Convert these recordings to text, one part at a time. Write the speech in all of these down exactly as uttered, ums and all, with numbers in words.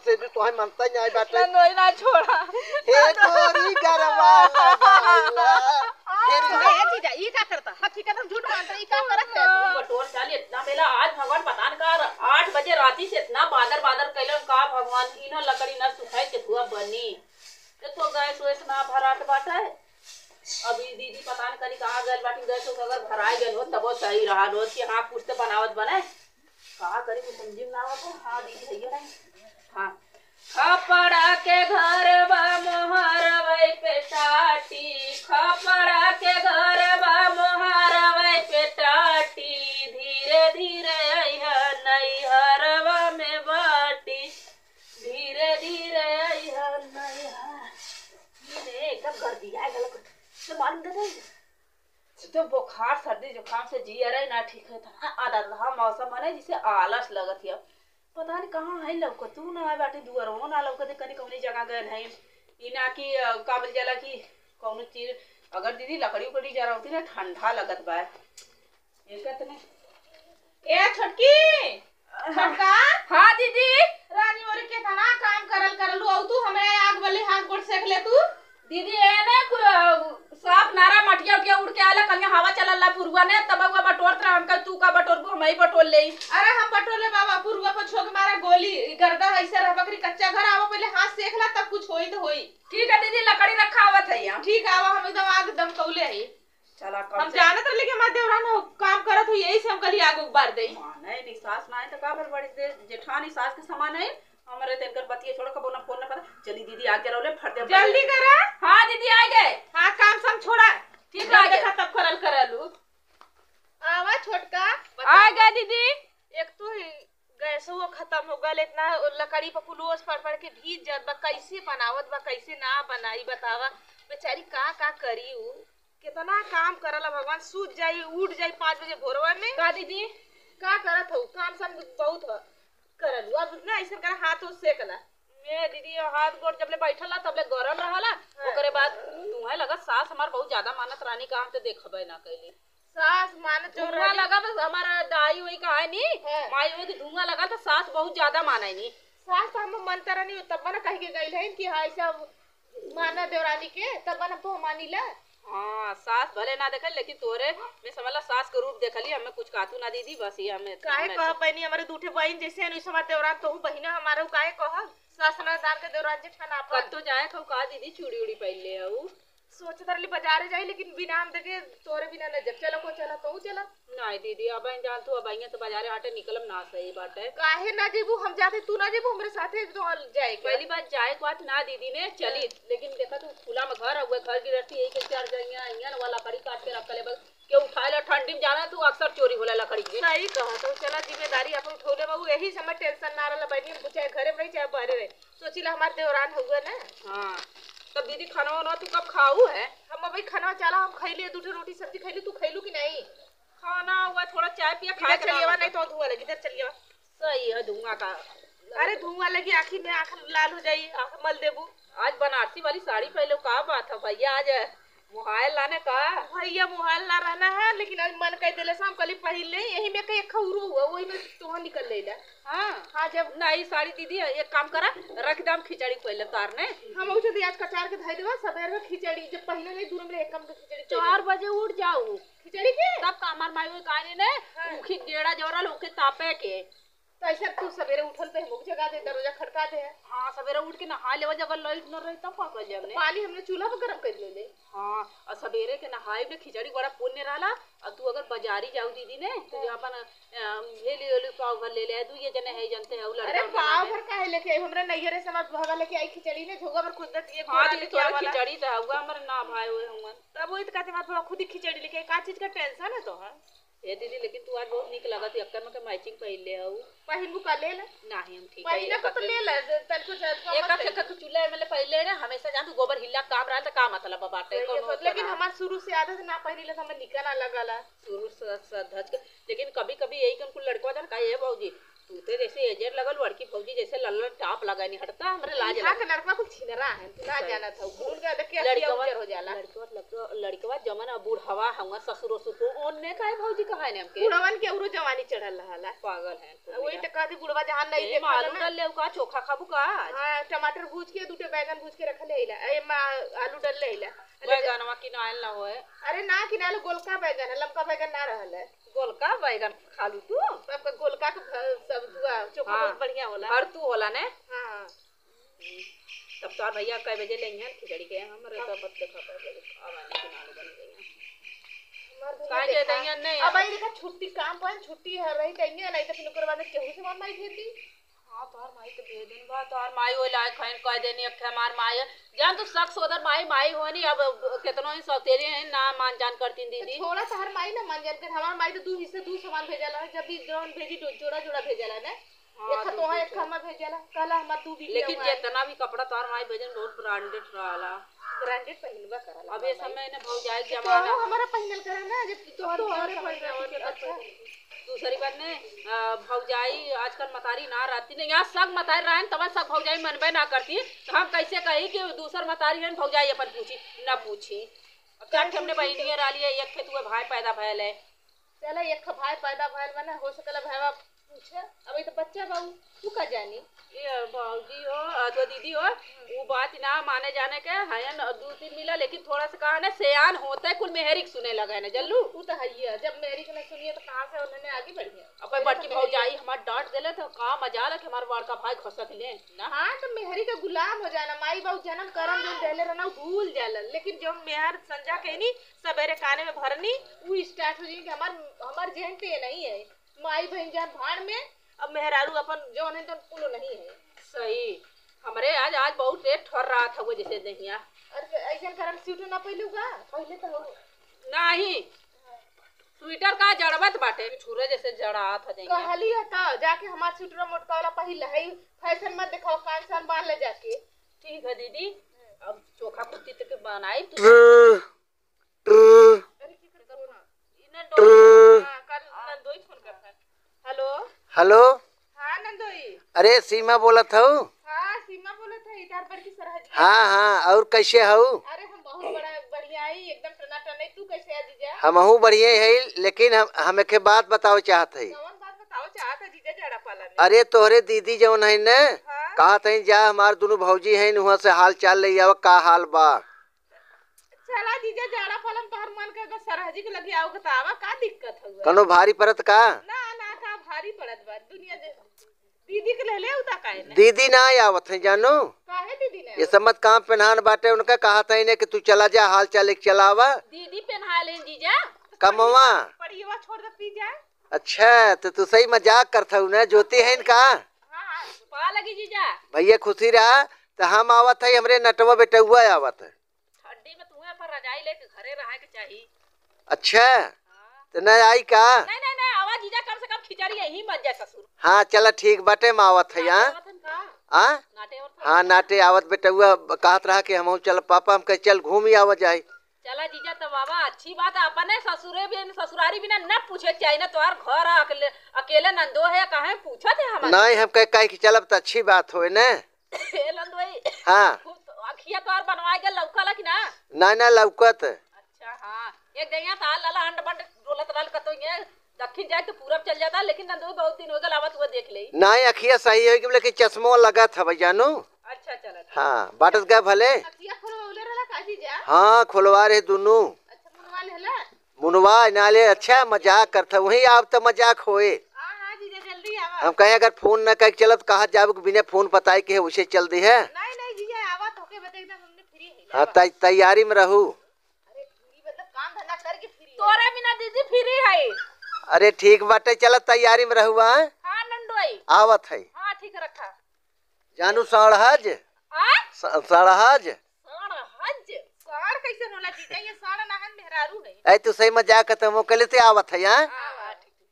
दे दे, तोहे मनता ही नहीं बाटे। ना, नहीं, ना छोड़ा। हे गोरी गरवा लगावा। फिर ए जीजा, ई का करता? हकीकत में झूठ मानता, ई का करत है? तू बटोर चल, इतना बेला आज भगवान पता न का आठ बजे राती से इतना बादर बादर कैलन का भगवान, इन्हों लकड़ी ना सुखाई के धुआ बनी। ये तो गैस वैस ना भरात बाटे। अब ई दीदी पता न करी कहाँ गइल बाटी, गैस वैस अगर भराए गइल हो तबो सही रहा, रोज के हाँ कुछ तो बनावत बने। का करी, कुछ समझी में ना आवत है। हाँ, दीदी, भैया नहीं। हाँ। खपड़ा के घर बा मोहरवै पे टाटी, खपड़ा के घर बा मोहरवै पे टाटी, धीरे धीरे अइह नैहरवा में बाटी, धीरे धीरे अइह नैहर। ई रे, एकदम गर्दिया गलक। तो मालूम दे दे। तो बुखार, सर्दी, जुकाम से जियरे ना ठीक है। इतना आदत रहा मौसम है ना, जिसे आलस लगत है। पता नहीं कहाँ है लौकत, तू ना आए बाटी दुआरो ना लौकत, कनी कौनी जगह गए है। ई ना कि, अ, का बोल जाला कि कौनो चीज, अगर दीदी लकड़ी उकड़ी जरा होती ना, ठंडा लगत बा। देखत नहीं। ए छोटकी, छोटका। हाँ दीदी। रानी ओरे केतना काम करल करलू, औ तू हमरे आग बले हाथ गोड़ सेक ले तू। दीदी, ए ने कु-, साफ नारा मटिया उटिया उड़ के आला, कनिया हवा चलल ला पुरुआ ने, तब उआ बटोरत रहा, हम कह, "तू का बटोरबू, हम ही बटोर लेई।" अरे हम बटोर ले बाबा, पुरुआ पर छोक मारा गोली, ई गर्दा ऐसे रह बकरी, कच्चा घर आवा, पहले हाथ सेक ला, तब कुछ होई तो होई। ठीक है दीदी, लकड़ी रखा आवत है यहाँ। ठीक है, आवा, हम एकदम आग दमकौले है। चला, कम हम से जानत रहली कि हमार देवरान हो, काम करत हो, यही से हम कहली आग उबार देई। माने नहीं, सास ना है तो का भर बड़ी दे, जेठानी सास के समान है। हमरे तो इनकर बतिया छोड़, कबो ना फोन ना पता। चली दीदी, आके रहो ले, फट दे। जल्दी करा। हाँ दीदी, आ गए। हाँ, काम साम छोड़ा। ठीक है, आ गए। देखा तब करल करलू। आवा छोटका, आ गए दीदी। एक तो ही गैसो खत्म हो गल, इतना लकड़ी पर कुल ओस पड़ पड़ के भीज जात बा, कैसे बनावत बा, कैसे ना बनाई, बतावा। बेचारी का का करी उ, कितना काम करला भगवान, सूत जाई, उठ जाई पाँच बजे भोरवा में। का दीदी? का करत हऊ? काम सम बहुत ह, करल। अब ना ऐसन करा, हाथ उथ सेकला। ए दीदी, हाथ गोड़ जबले बैठला तबले गरम रहला, हाँ। ओकरे बाद तुहे लगत सास हमार बहुत ज्यादा मानत रानी का, हम तो देखबे ना कैली। सास मानत जो धुआं रहली। लगा बस हमारा दाई वही कहा है नी, हाँ। माई वही के धुआं लगा तो सास बहुत ज्यादा माने नी। सास तो हम मनता रहनी, तब ना कह के गइल है कि हाँ, ऐसा माना देवरानी के, तब ना तो मानी ला। हाँ, सास भले ना देखल, लेकिन तोरे में समझला सास के रूप देखली, हमें कुछ कातू ना दीदी, बस ये हमें, काहे हमें कह पैनी, हमारे दूठे बहिन जैसे है, वैसे हमारे देवरान, तोहू बहिना हमारे, काहे कह सास ननद के देवरान जेठान आपन। कत्तो जाए खाऊ का दीदी, चूड़ी उड़ी पहन ले हऊ। सोचत रहली बाजारे जाई, लेकिन बिना हम देखे तोरे बिना न जब चलो को चला, कहूँ चला। नहीं दीदी, अब जान तू, अब तो बाजारे हाटे निकलम ना सही बाटे। काहे ना जेबू? हम जाते, तू ना जेबू हमरे साथे तो जाए के? पहली बात जाए के बात ना दीदी ने चली, हाँ। लेकिन देखा तू खुला में घर हुए, घर गिरस्ती यही के चार जइया, अइया न वाला लकड़ी काट के रख ले बस। के उठाए ला ठंडी में जाना तू, अक्सर चोरी होला लकड़ी के। सही कहा तो, चला जिम्मेदारी अपन उठौले बाबू, यही से हमार टेंशन ना रहला बनी, हम चाहे घरे में रही चाहे बाहरे रही। सोचिला हमार देवरान हुआ ना। हाँ, तब दीदी खाना वाना तू कब खाऊ है? हम अभी खाना चला, हम खैली दू ठो रोटी सब्जी खैली, तू खैलू कि नहीं? खाना हुआ थोड़ा चाय पिया, इधर खाए के चलिए ना वा, नहीं तो धुआं लगी, इधर चलिए वा। सही है धुआं का। अरे धुआं लगी आँखी में, आँख लाल हो जाई, आँख मल देबू। आज बनारसी वाली साड़ी पहले का बात है भैया, आज मोहायल लाने का? भैया मोहायल ना रहना है, लेकिन आज मन कह देले से हम कहली पहिर ले, यही में के एक खौरू हुआ, वही में तोह निकल लेला। हाँ। हाँ, जब ना ई साड़ी दीदी, एक काम करा, रख दे, हम खिचड़ी पहले तार ने। हम उठे दी आज कचार के धई देवा, सबेर में खिचड़ी, जब पहले नहीं दूर में एक काम के खिचड़ी चार पहले। बजे उठ जाऊ। खिचड़ी के? तब का हमार माई ओए कहानी ने, हाँ। उखी गेड़ा जोरल, ओके तापे के। तो ऐसे तू सबेरे उठल पे हमको जगा दे, दरवाजा खड़का दे। हाँ, सबेरे उठ के नहा लेवा, अगर लाइट न रही तब का कर जाब ने? पानी हमने चूल्हा पर गरम कर ले ले। हाँ, और सबेरे के नहाई में खिचड़ी बड़ा पुण्य रहला, और तू अगर बाजारी जाऊ दीदी ने, तो हाँ। अपन, अम, ये ले ले पाव भर ले ले, दू ये जने है जानते हैं, वो लड़का अरे उनका पाव नाम है। भर काहे लेके आई? हमरा नैहरे से हमार भगा लेके आई खिचड़ी ने, झोगा भर खुद दे दिए, हाँ, घोड़ा दीदी, लेके तोरे आवाला। खिचड़ी तो हुआ, हमारे ना भाई हुए हुआ। तब वही तो कहते हैं, थोड़ा खुद ही खिचड़ी लेके आई, का चीज का टेंशन है तो है? ए दीदी, लेकिन तू आज बहुत नीक लागत है, अक्कर में के मैचिंग पहिन ले हऊ। पहिनबू का ले ले। नाही, हम ठीक है, पहिने को तो ले ले, तन कुछ एक मत एक कही। एक चूल्हा में ले पहले ना, हमेशा जान तू गोबर हिल्ला काम रहा तो का मतलब बाटे, सही है, कोनो तो, लेकिन ना। हमार शुरू से आदत ना पहिनी ले, तो हमें निका ना लगाला। शुरू से, से धज के, लेकिन कभी-कभी यही कन कुल लड़कवा जान का, "ए भौजी, तू ते जैसे एजेड लगल लड़की भौजी, जैसे लल्लन टाप लगा नहीं हटता, हमरे लाज यहाँ लगे। के लड़का कुछ छिनरा है, तू ना सही। जानत हौ। फूल का देख के अखिया लड़कवा, उजर हो जाला। लड़कवा, लड़कवा, लड़कवा जमन अब बुढ़वा हवा ससुर उसुर को, ओन्ने काहे भौजी कहा है हमके? बुढ़वन के औरो जवानी चढ़ल रहला। पागल है। वही तो कहती बुढ़वा जहाँ नहीं ए, देखा आलू ना। डाल ले का, चोखा खाबू का आज? हाँ, टमाटर भूज के, दू ठे बैगन भूज के रख ले अइला। ए, माँ, आलू डाल ले अइला। बैगनवा किनायल ना होए। अरे ना किनायल, गोलका बैगन है, लमका बैगन ना रहल है। गोलका बैगन खालू तू? सबका गोलका के भ-, सब दुआ, चोखा हाँ, बहुत बढ़िया होला। भरतू होला ने? हाँ। तब तोहार भैया कै बजे लेइहन खिचड़ी के? हमरे तो पत देखा कै बजे खावा नहीं, किनायल बन गई। हमार भैया काहे जे देखा, दैया नहीं अब आवा। आई देखा, छुट्टी काम पर छुट्टी है, रही दैया नहीं तो फिर ओकर बाद केहू से मार माई खेती। हाँ, तोहार माई तो भेजन बा, तोहार माई ओइ लायक हइन, कह देनी, अखे हमार माई है। जान तू शख्स उधर माई, माई होनी, अब केतनो ही सौतेली है, ना मान जान करतीन तो दीदी। छोड़ा तोहार माई ना मान जान कर, हमार माई तो दू हिस्से दू समान भेजला, जब भी जौन भेजी दो जोड़ा जोड़ा भेजला ना। हाँ, एक दू तोहार दू एक जोड़ा। हमार भेजला, कहला हमार दू बीघा लेकिन हुआ है। जितना भी कपड़ा तोहार माई भेजन बहुत ब्रांडेड रहला। ब्रांडेड पहिनबा करला अब ये हमार माई। समय ने भौजाई के तो जमाना। हमारा पहिनल करा ना, जब तोहर तोहरे जौन समझ में आवत, अच्छा। दूसरी बात ने, अ, भौजाई आजकल मतारी ना रहती ने, यहाँ सब मतारी रहन, तब सब भौजाई मनबे ना करती, तो हम कैसे कही कि दूसर मतारी रहन, भौजाई अपन पूछी, ना पूछी। अब चार ठे हमने बहिनिये रहली है, एक खे तू भाई पैदा भयल है। चला, एक खे भाई पैदा भयल बा ना, हो सकला भाईवा पूछे, अब ये तो बच्चा बा, उ, तू का जानी? ये भौजी हो, अथवा दीदी हो, उ बात ना माने जाने के, हयन दू तीन मिला, लेकिन थोड़ा सा कहा ना, सयान होते कुल मेहरी के सुने लगे ना, जल्लू? उ तो है ही है, जब मेहरी के ना सुनिए तो कहाँ से उन्होंने आगे बढ़िए? अब कोई बड़की भौजाई हमार डांट देले तो का मजाल है कि हमार बड़का भाई घसक ले ना। हाँ, तो मेहरी का गुलाम हो जाना, माई बाबू जन्म करम जो देले रहना, उ भूल जाला, लेकिन जो मेहर संजा कहनी, सबेरे काने में भरनी, उ स्टार्ट हो जाई कि हमार, हमार जेहन पे नहीं है। माई बहिन जान भाड़ में, अब मेहरारू अपन जौन है तौन कुल नहीं है। सही। हमरे आज, आज बहुत तेज ठर रहा था वो जैसे दहिया। अरे तो ऐसन करम सूट ना पहलू का? पहले तो हो। नहीं। स्वेटर का जड़वत बाटे, छुरे जैसे जड़ा था दहिया। कहली है तो जाके हमार स्वेटर मोटका वाला पहिल है, फैशन मत दिखाओ, कान सान बांध ले जाके। ठीक है दीदी, अब चोखा कुट्टी तक बनाई तू। ट्र, ट्र, ट्र। हाँ, कल नंदोई फोन करता है। हेलो। हेलो। हाँ, नंदोई। अरे, सीमा बोलत हऊ? हाँ, सीमा बोलत है, इधर बड़की सरहज के। हाँ, हाँ, और कैसे हऊ? अरे, हम बहुत बड़ा, बढ़िया है, एकदम टनाटन है। तू कैसे है, जीजा? हमहू बढ़िया है, लेकिन हम, हम एक बात बतावे चाहत है। कौन बात बतावे चाहत है, जीजा, जड़ा पाला में? अरे, तोहरे दीदी जौन है न, हाँ? कहत है, जा, हमार दुनू भौजी हैं, वहाँ से हाल चाल ले आवा, का हाल बा? चला जीजा, जाड़ा पाला में तोहर मन के अगर सरहजी के लगे आओ के तो आवा, का दिक्कत हउआ? कौनो भारी पड़त का? ना, ना, का भारी पड़त बा? दुनिया दे-, दीदी के ले ले उता काहे ना? दीदी ना आवत है जानू। काहे दीदी ना ये आवत? सब मत काम पेन्हान बाटे उनका, कहत है ने कि तू चला जा, हाल चाल एक चलावा। दीदी पेन्हा लेन जीजा। कमवा। पढ़िएवा छोड़ दे, पी जा। अच्छा, तो तू सही मजाक करत हऊ ना, ज्योति है इनका? हाँ, हाँ, पा लगी जीजा। भैया खुशी रहा, तो हम आवत है, हमरे नटवा बेटउआ आवत है। ठंडी में तुम्हें अपन रजाई लेके घरे रहे के चाही। अच्छा, हाँ। तो नहीं आई का? नहीं, नहीं, नहीं, आवा जीजा, कम से कम खिचड़ी यहीं बन जाए ससुर। हाँ, चला ठीक बाटे, हम आवत है, नाटे हाँ? आवत हन का? हाँ? नाटे आवत हन? हाँ, नाटे आवत बेटउआ कहत रहा कि हमहू चल पापा, हम कहे चल घूम ही आवा जाए। चला जीजा, तो बाबा अच्छी बात है, अपने ससुरे भी, ससुरारी बिना न पूछे के चाही ना, तोहार घर है, अकेले, अकेले नंदो है, काहे पूछत है हमारे? नहीं, हम कहे, कहे कि चलब तो अच्छी बात होए ना। ए नंदोई। हाँ। खूब तो अखिया तोहार बनवाए गल लौकला कि ना? ना, ना लौकत। अच्छा, हाँ। एक दहिया ताल लाला अंड बंड डोलत रहल कतो ये दक्षिण जाए तो पूरब चल जाता, लेकिन नंदोई बहुत दिन हो गल आवत हुआ देख ले। नहीं, अखिया सही होई कि लेकिन चश्मो लगत हवे जानू। अच्छा, चला ठीक। हाँ, बाटत गए भले। अखिया खोलवले रहला का जीजा? हाँ, खोलवा रहे दुनू। अच्छा, मुनवा लेला? मुनवा ना ले, अच्छा मजाक करत है, वहीं आव तो मजाक होए। हाँ, हाँ, जीजा, जल्दी आवा। हम कहे अगर फोन न करके चलब, कहा जाब कि बिना फोन बताए के है, उसे चल दे है। नहीं, नहीं, जीजा, आवा, तोके बता एकदम हमने फ्री है, हाँ, आवा। तै-, तैयारी में रहू। अरे, फ्री मतलब काम धंधा करके फ्री है। तोरे बिना दीदी फ्री है। अरे, ठीक बाटे, चल तैयारी में रहू, हाँ? हाँ, नंदोई। आवत है। हाँ, ठीक रखा। जानू साढ़हज? आ? सा-, साढ़हज? साढ़हज? साढ़ कैसे होला जीजा? ये साढ़ नाहन मेहरारू है। ऐ तू सही मजाक करत हो, कहले ते आवत है, हाँ? हाँ, हाँ, ठीक, ठीक।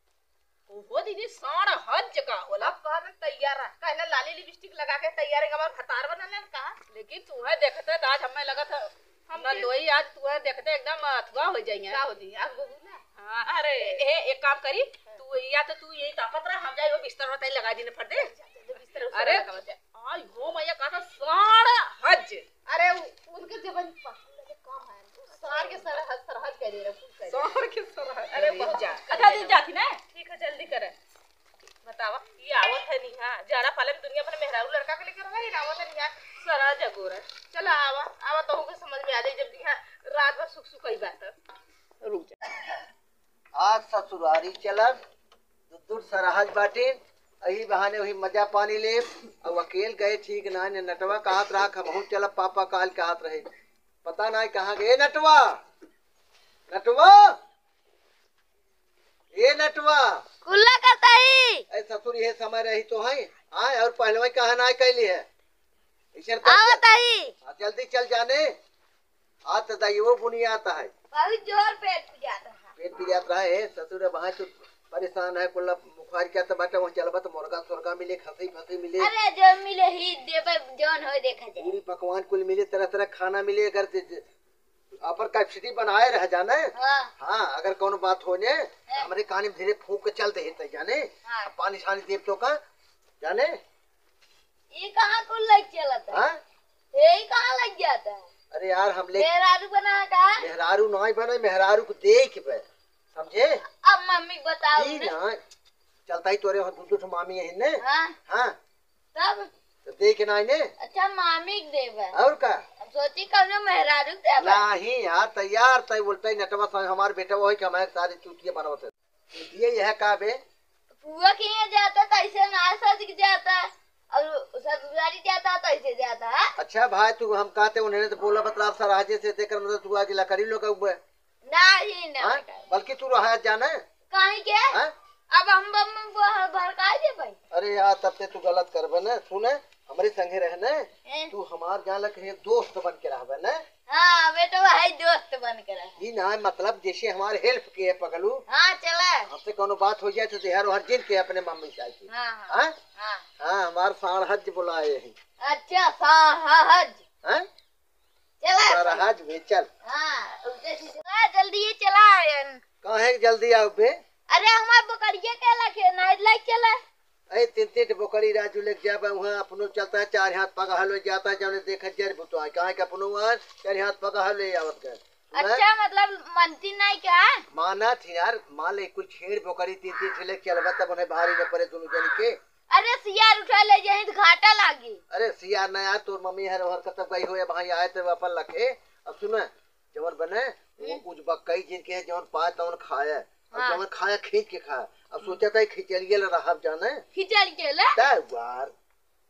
ओहो दीदी, साढ़हज का होला? अब कहत तैयार रह, कहना लाली लिपस्टिक लगा के तैयार है, हमार भतार बनल है का? लेकिन तुम्हें देखते तो आज हमें लगत है, हम नंदोई आज तुम्हें देखते एकदम अथुआ हो जाइए। का हो जाइए? आग बबूला? हाँ, अरे, ए, एक काम करी, तू तू या तो तू यही तापत रहा, हम जाए वो बिस्तर बताई लगा दीने फट दे। बिस्तर उस्तर अरे, लगा दे। आई हो मैया, का तो सारा हज। अरे, उ-, उनके जबन पसंद है, काम है। सार के सरहज, सरहज कह दे रहे, कुछ कह दे। सार के सरहज अरे, कह दे। बहुत जा। अच्छा, दिन जाती ना। ठीक है, जल्दी करे। बतावा, ये आवत है नहीं, हाँ, जाड़ा पाले में दुनिया भर मेहरारू लड़का के लेकर रही, आवत है नहीं, हाँ, सरहज अगोर है। चला, आवा, आवा, तोहू के समझ में आ जाई, जब यहाँ रात भर सुख सुख ही बात है। रुक जा। आज ससुरारी चलब, दुद्दुर सरहज बाटिन, अही बहाने वही मजा पानी लेब। अब अकेल गए ठीक ना, ने नटवा कहत रहा, "हमहू चलब पापा," काल कहत रहे, पता ना कहाँ गए। ए नटवा, नटवा, ए नटवा। कुल्ला करता ही। ए ससुर, ये समय रही तो है, आए, और पहलवाई कहाँ ना कैली है, इसे कर दे। आवत ही। हाँ, जल्दी चल जाने। आ त दाई, वो बुनियात है। बहुत जोर पेट पिरात रहा। पेट पिरात रहा है, ससुर, अब हाँ तू परेशान है, कुल्ला मुखार क्या त बाटे, वहाँ चलबा त मुर्गा सुर्गा मिले, खसी फसी मिले। अरे, जो मिले ही देबे, जौन होय देखा जाए। पूरी पकवान कुल मिले, तरह तरह खाना मिले, अगर दे, दे, अपन capacity बनाए रह जाने। हाँ। हाँ, अगर कौनो बात हो ने, हाँ। हमरे कानी में धीरे फूंक के चल दे, जाने। हाँ। अब पानी सानी देब तो का, जाने। ये कहाँ को लग चलत है? हाँ? ये ही कहाँ लग जाता है? अरे यार, हम ले मेहरारू बना का? मेहरारू नाई बने, मेहरारू को देख बे, समझे? अब मम्मी को बताओ जी ना। ना, चलता ही तोरे वहाँ दू दू ठो मामी है ने। हाँ। हाँ। तब? तो देख ना इन्हें। अच्छा, मामी को देबे। और का? हम सोची कौनो मेहरारू को देबे। नहीं यार, तैयार तय बोलता ही नटवा संग हमार बेटा वही के हमारे सारे चूतिया बनवत है। ये यह का बे? फुआ के यहाँ जाता त ऐसे ना सज के जाता, और ससुरारी जाता त ऐसे जाता है। अच्छा भाई, तू हम कहते उन्हें तो बोला बतला सरहजे से देकर मतलब तू आज लकड़ी लोग उबे। नहीं, नहीं। हाँ? बल्कि तू रहा जाना। काहे के? हाँ? अब हम बम भड़काई दे भाई। अरे यार, तब ते तू गलत करबे ना। सुने, हमरे संगे रहने, हैं? तू हमार जान लग एक दोस्त बन के रहबे ना। हाँ, बेटवा है, दोस्त बन के रहे। ई ना, मतलब, जैसे हमार help के है पगलू। हाँ, चला। हमसे कौनो बात हो जाए तो देहर ओहर जिन के अपने मम्मी से आके। हाँ, हाँ। हाँ? हाँ। हाँ, हमार साढ़ हज बुलाए हैं। अच्छा, साढ़ हज। हाँ? चला। साढ़ हज में चल। हाँ, उल्टे सीधे। चला, जल्दी ये चला। काहे जल्दी आओ बे? अरे, हमार बकरिया के लगे, नाइट लाइट चला। ए, तीन तीन ठे बोकरी राजू लेके जाबे, उहाँ अपनो चलता है, चार हाथ पगहा ले जाता है, जौने देखत जर बुतवाए, कहाँ के अपनो वहाँ चार हाथ पगहा ले आवत के। सुना? अच्छा, मतलब, मनती नहीं का? माना थी यार, मान ले, कुल छेड़ बोकरी तीन तीन ठे लेके चलबा, तब उन्हें भारी न पड़े दोनों जन के। अरे, सियार उठा ले जाही तो घाटा लागी। अरे, सियार ना यार, तोर मम्मी हर हर कतब गई हो, अब भाई आए तो अपन लखे। अब सुना, जवन बने, वो हम्म। उजबक्कई जिनके है, जवन पाए तवन खाए, और हाँ। जवन खाए खींच के खाए। अब सोचा था खिचड़िए ला रहब जाने। खिचड़ी के ले? तय बार,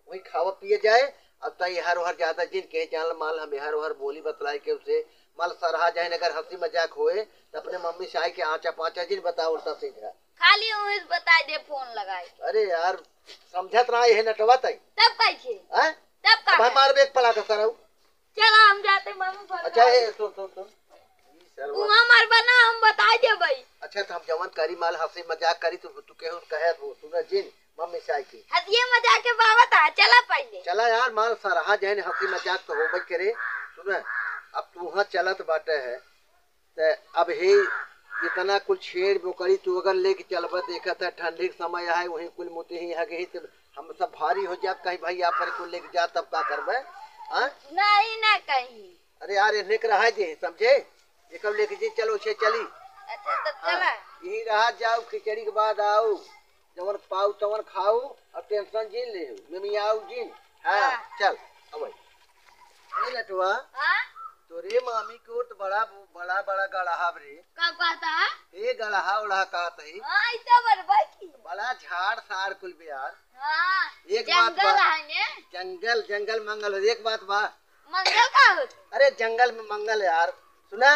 वही खावा पिए जाए। अब तय हर हर जाता जिनके है, जान माल हम हर हर बोली बतलाई के उसे, माल सरहा जाए, अगर हंसी मजाक होए, तो अपने मम्मी से आए के आचा पाचा जिन बताओ उल्टा सीधा। खाली उहे से बताई दे, फोन लगाई। अरे यार, समझत रहा ये नटवा तई। तब कैसे? हैं? तब का अब है? हमार बेग पला के सरऊ। चला, हम जाते, मम्मी फोन अच्छा, लगाई। ए, सुन, सुन, सुन। ई सरवा। तू हमार बना, हम बताई दे भाई। अच्छा, तो हम जवन करी माल हंसी मजाक करी, तू, तू केहू कहे, तू सुना जिन, मम्मी से आई की। हंसिए मजाक के बाबत आ, चला पहले। चला यार, माल सरहा जहन हंसी मजाक तो होबे करे। सुना, अब तू वहाँ चलत बाटे है, त अब हे इतना कुल छेड़ बोकरी तू अगर लेके चलबा, देखत है ठंडी के समय है, वहीं कुल मुते ही हगे ही, त हम सब भारी हो जाब, कहीं भाई आप पर कुल लेके जा, तब का करबे? हाँ? नहीं ना कहीं। अरे यार, इन्हें के रहा जे, समझे? ये कब लेके जी, चलो, उसे चली। अच्छा, तब हाँ, चला। यहीं रहा जाओ, खिचड़ी के बाद आओ। जवन पाऊ तवन खाऊ, अब tension जिन लेहू, मिमियाऊ जिन। हाँ, हाँ। चल, अब आई। ए नटवा, हाँ? तोरे मामी के ओर तो बड़ा, बड़ा, बड़ा गड़हा रे। का कहता है? ए गड़हा उड़हा कहत ही। हाँ, ई तो बरबई की। बड़ा झाड़ साड़ कुल बे यार। हाँ, एक बात जंगल बा। है ने? जंगल, जंगल मंगल हो, एक बात बा। मंगल का होत? अरे जंगल में मंगल यार, सुना?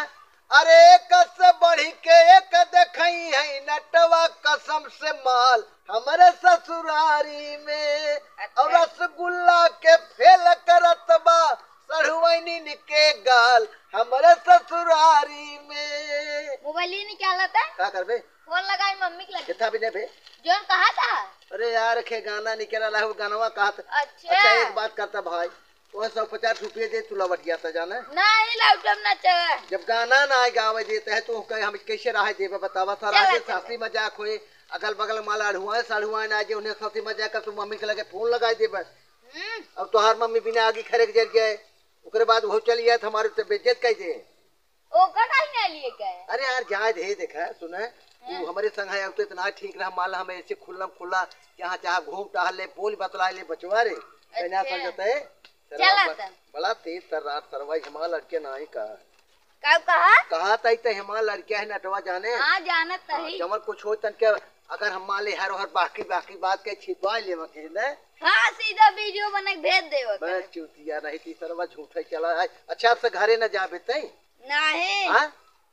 अरे एक से बढ़ी के एक देखई है नटवा कसम से माल हमरे ससुरारी में। अच्छा। और रसगुल्ला के फेल करत बा सढ़ुआइनिन के गाल हमरे ससुरारी में। मोबाइल ही निकाला था। का करबे? फोन लगाई मम्मी के लगे। कितना भी ने बे? जोन कहा था? अरे यार, खे गाना निकल रहा है, वो गानवा कहा था। अच्छा। अच्छा, एक बात करता भाई, वो सौ पचास रुपये दे, तू लौट गया था जाना। नहीं, लौटब ना चला। जब गाना ना आए गावे देते हैं, तो कहे हम कैसे रहे देवे बतावा? सारा चला, दिन चला। हंसी मजाक होए, अगल बगल माला अढ़ुआए सढ़ुआए ना जे उन्हें सती मजा कर तू मम्मी के लगे फोन लगाइ देबे। हम्म। अब तोहार मम्मी बिना आगी खरे के जर गए, ओकरे बाद वो चली जाए तो हमारे तो बेइज्जत कइ दे। ओका काहे ना लिए गए? अरे यार, जाए दे, देखा, सुने, तू हाँ। हमरे संग है, अब तो इतना ठीक रहा, मान ला, हमें ऐसे खुल्लम खुल्ला, जहाँ चाहे घूम टहल ले, बोल बतला ले, बचवा रे, कहना अच्छा। समझते है? सरवा चला ब-, त। बड़ा तेज तर्रार सरवा, हमार लड़के ना ही कहा। का कहा? कहा तई ते हमार लड़के है नटवा जाने। हाँ, जानत हाँ, ही। जमन कुछ हो तन के, अगर हम मान ले हर, हर बाकी, बाकी बात के छिपा लेवा के ने। हाँ, सीधा वीडियो बना के भेज देवा बस करे। चूतिया नहीं थी सरवा, झूठा ही चला है। अच्छा, अब से घरे न जाबे तई? नहीं। हाँ?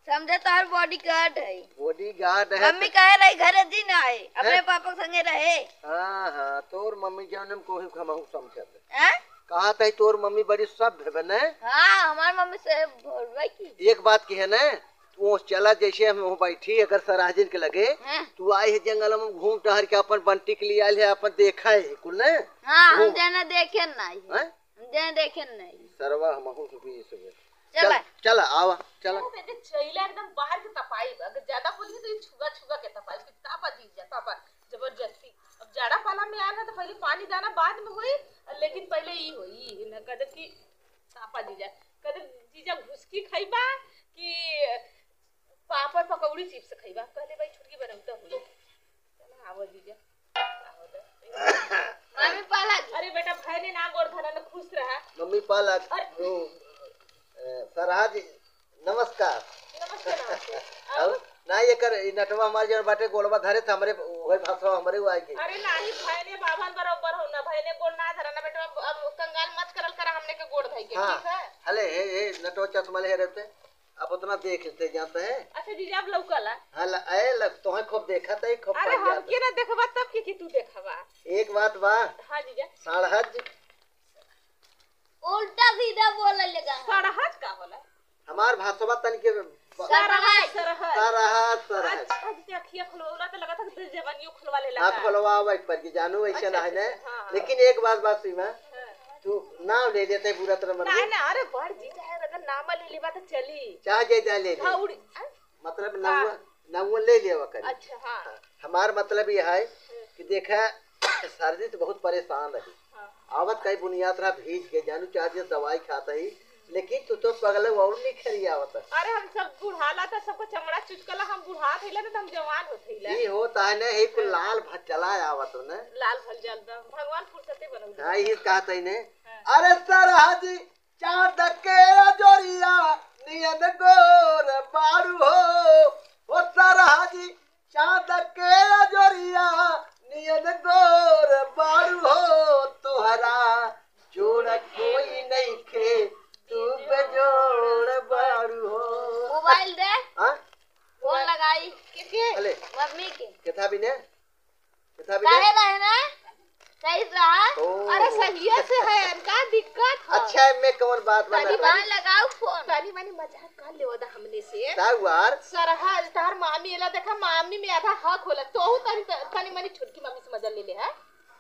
समझे तोहर बॉडीगार्ड है। बॉडीगार्ड है मम्मी तो कहे रही घरे जी ना आए, अपने हैं? पापा के संगे रहे। हाँ, हाँ, तोर मम्मी जौन हम कोही हमहू समझत है। हैं? कहा तई तोर मम्मी बड़ी सभ्य बने। हाँ, हमार मम्मी से बोलबे की। एक बात की है ना, तू चला जैसे हम हो बैठी, अगर सराजिन के लगे, हैं? तू आई है जंगल में घूम टहर के अपन बंटी के लिए आयल है, अपन देखा है कुल ने। हाँ, हम घूम। जाना देखे नहीं। हैं? हम जाना देखे नहीं। सरवा हमहू सुबह सुबह। चला। चल, चला, आवा, चला। अरे, चैला एकदम बाहर के तपाई बा। अगर ज्यादा बोली तो ये छुआ छुआ के तपाई, कि तापा जीजा, तापा, जबरदस्ती। अब जाड़ा पाला में आना तो पहले पानी दाना बाद में होई, लेकिन पहले ई होई, न कदे कि तापा जीजा, कदे जीजा घुसकी खइबा कि पापड़ पकौड़ी चिप्स खइबा, कहले भाई छुटकी बनौता होई। चला, आवा जीजा। मम्मी पालक। अरे बेटा, भैने ना गोड़ धरा ना, खुश रहा। मम्मी पालक, अरे। वो, ए, सरहा जी, नमस्कार। नमस्ते, नमस्ते। और? और? ना, ये कर, ई नटवा हमार जौन बाटे, गोड़वा धरे त हमरे, वही भाषा हमरे वो आएगी। अरे नाही, भैने बाभन बरोबर हो ना, भैने गोड़ ना धरा ना बेटा, अब, अब कंगाल मत करल करा हमने के गोड़ धई के, हाँ। ठीक है? हले, हे, हे, नटवा चश्मा ले रहते। अब उतना देख लेते जाते हैं। अच्छा जीजा, अब लौकला। हाँ, ल-, ए, लग, तोहे खूब देखा था, खूब अरे पानी हमके आता। ना देखबा तब की, की तू देखबा। एक बात बा। हाँ जीजा। साढ़ज। उल्टा सीधा बोले लगा। साढ़ज का होला? हमार भाषा बा तनी के ब-, सरहज। सरहज, सरहज। अच्छा, जीजा, अखिया खुलवला तो लगा था कि जवानियों खुलवा ले हाँ, लगा। खुलवा भाई पर की जानू वैसे अच्छा, ना है अच्छा, ना। अच्छा, हाँ, हाँ। लेकिन एक बात, बात सीमा, हाँ। तू नाम ले लेते बुरा तरह मत नहीं, ले। ना, अरे बड़ जीजा है, अगर नाम ले लेबा तो चली। चाहे जे जाए ले ले। हाँ, उड़ी, आ? मतलब हाँ। नौवा, नौवा ले लेवा करी। अच्छा, हाँ। हाँ, हमार मतलब ये है हम्म। कि देखा, सर्दी तो बहुत परेशान रही। हाँ। आवत कई बुनियाद रहा भीज के, जानू चार दिन दवाई खाता ही, लेकिन तू तो पगले और निखरी आवत है। अरे हम सब बुढ़ाला था, सबको चमड़ा चुचकला, हम बुढ़ा थैला ना, तो हम जवान हो थैला। ई होता है ना, ही कुल हाँ। लाल भज्जला आवत हो ना। लाल भज्जल तो भगवान फुर्सते बनौले। हाँ, ये कहते ही ने। हाँ। अरे सरहा जी, चाँद के अजोरिया नियन गोर बारू हो, ओ सरहा जी, चाँद के अजोरिया नियन गोर बारू हो, तोहरा जोड़ कोई नइखे, तू बेजोड़ बारू हो। मोबाइल दे। हाँ? फोन लगाई। के, के? अले। मम्मी के। केथा बिने? केथा बिने? काहे रहे ना? सही रहा? ओ। अरे सहिए से है, का दिक्कत है? अच्छा, एमे कौन बात बा? तनी मनी लगाओ फोन। तनी मनी मजाक कर लेवा दा हमने से। का हुआ? सरहा, तार मामी एला देखा, मामी में आधा हक होला। तोहू तनी, तनी मनी छोटकी मम्मी से मजा ले ले, है?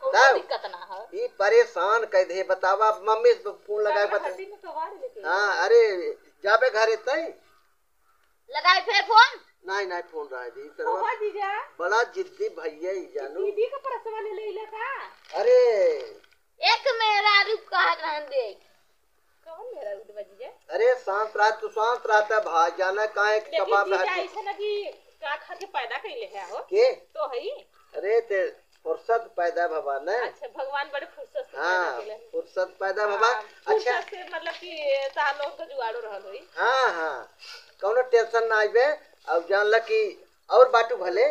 कौनो का? दिक्कत ना है। ई परेशान कह दे, बतावा, मम्मी से फोन लगाए तार बता। हड्डी में कबाड़ लेके। हाँ, अरे, जाबे घरे तई? लगाई फेर फोन। नाहीं, नाहीं, फोन रहे दी, सरवा। ओहो जीजा। बड़ा जिद्दी भैया ई जानू। दीदी का परसवा ले ले इला का? अरे। एक मेहरारू कहत रहन दे। कौन मेहरारू दे बा जीजा? अरे शांत रह, तू शांत रहता भाई, जाना काहे के लेकिन कबाब जीजा है। ऐसा ना कि का खा के पैदा कइले है हो? के? तो हई। अरे ते फुर्सत पैदा भवा न। अच्छा, भगवान बड़े फुर्सत से हाँ, पैदा केलन। फुर्सत पैदा भवा। हाँ, अच्छा। फुर्सत से मतलब कि तहार लोग के जुगाड़ो रहल होई। हाँ, हाँ, कौनो tension ना आइबे। अब जान ल कि और बाटू भले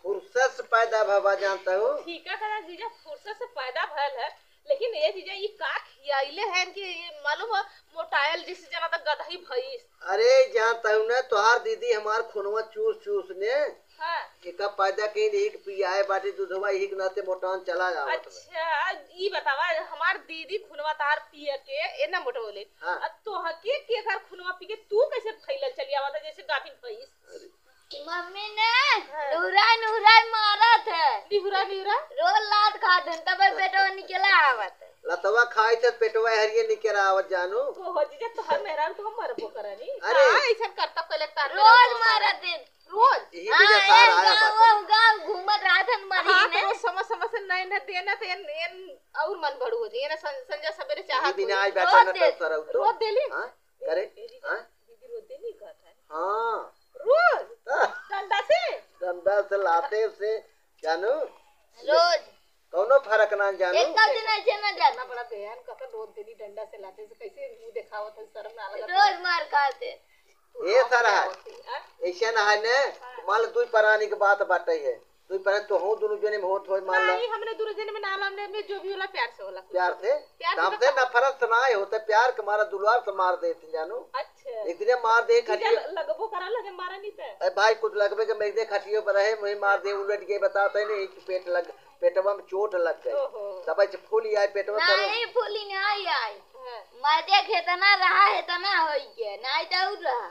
फुर्सत से पैदा भवा, जानता हूँ। ठीक है, कहना जीजा, फुर्सत से पैदा भयल है, लेकिन ये जीजा, ये का खियाइले हैं कि ये मालूम है, मोटायल जिससे जना तो गदही भैंस। अरे, जानता हूँ ना, तोहार दीदी हमार खूनवा चूस चूस ने हाँ। एका पैदा कहीं नहीं कि पियाए बाटे दूधवा, यही के नाते मोटान चला जावत बा। अच्छा, ई बतावा, हमार दीदी खुनवा तार पिए के एना मोटवले। हाँ। आ तोहके के घर खुनवा पी के तू कैसे फैलल चली आवत है जैसे गाभिन भैंस? अरे। मम्मी ने हाँ। निहुरा निहुरा मारत है। निहुरा निहुरा? रोज लात खात है, तब बेटवा निकला आवत है। लतवा खाई थे पेटवा हरिये निकला आवत जानू। ओहो जीजा, तोहर मेहरारू तो हम मरबो करनी। अरे। हाँ, ऐसा करता पहले तार रोज मेहरारू मारत है। रोज? यही हाँ, बिना सार एक आया गाँव, बाटे। वो गाँव घूमत रहत हन महीने। हाँ, तो रोज समय समय से नहीं न देना तो एन, एन और मन बढ़ू हो जाए। ये ना सं-, संझा सबेरे चाहत बिना होई। आई बैठा रोज न दे, तो सरऊ तो। रोज देली? हाँ? करे? ए, ए, हाँ? दीदी रोज देली कहत है। हाँ। रोज? हाँ। डंडा से? डंडा से लाते से जानू। रोज। कौनो फर्क ना जानू। एक दिन ऐसे ना जाना। इतना बड़ा बयान कहता रोज देली डंडा से लाते से कैसे मुंह देखावत है, शर्म ना लगत है? रोज मार खाते। ए सरहज, आ? ऐसे ना है ने, हाँ। मान लो दुई परानी के बात बाटे है, दुई परानी तो हूँ दोनों जने में होत होई, मान लो। नहीं, हमने दोनों जने में ना, हमने में जो भी होला प्यार से होला। प्यार से? प्यार से तो हमसे बताओ। नफरत से ना होते, प्यार के मारा दुलार से मार देती जानू। अच्छा। एक दिन मार दे जीजा खटिया। ल-, लगबो करा लगे मारा नहीं ते। अरे भाई कुछ लगबे के मैं एक दिन खटिया पर रहे, वही मार दे, उलट के बताते नहीं कि पेट लग पेटवा में चोट लग गई। ओहो। तब ऐसे फूली आए पेटवा, तब नहीं, फूली नहीं आए। हाँ। मजे के इतना रहा है, इतना होई के, नहीं तो और रहा।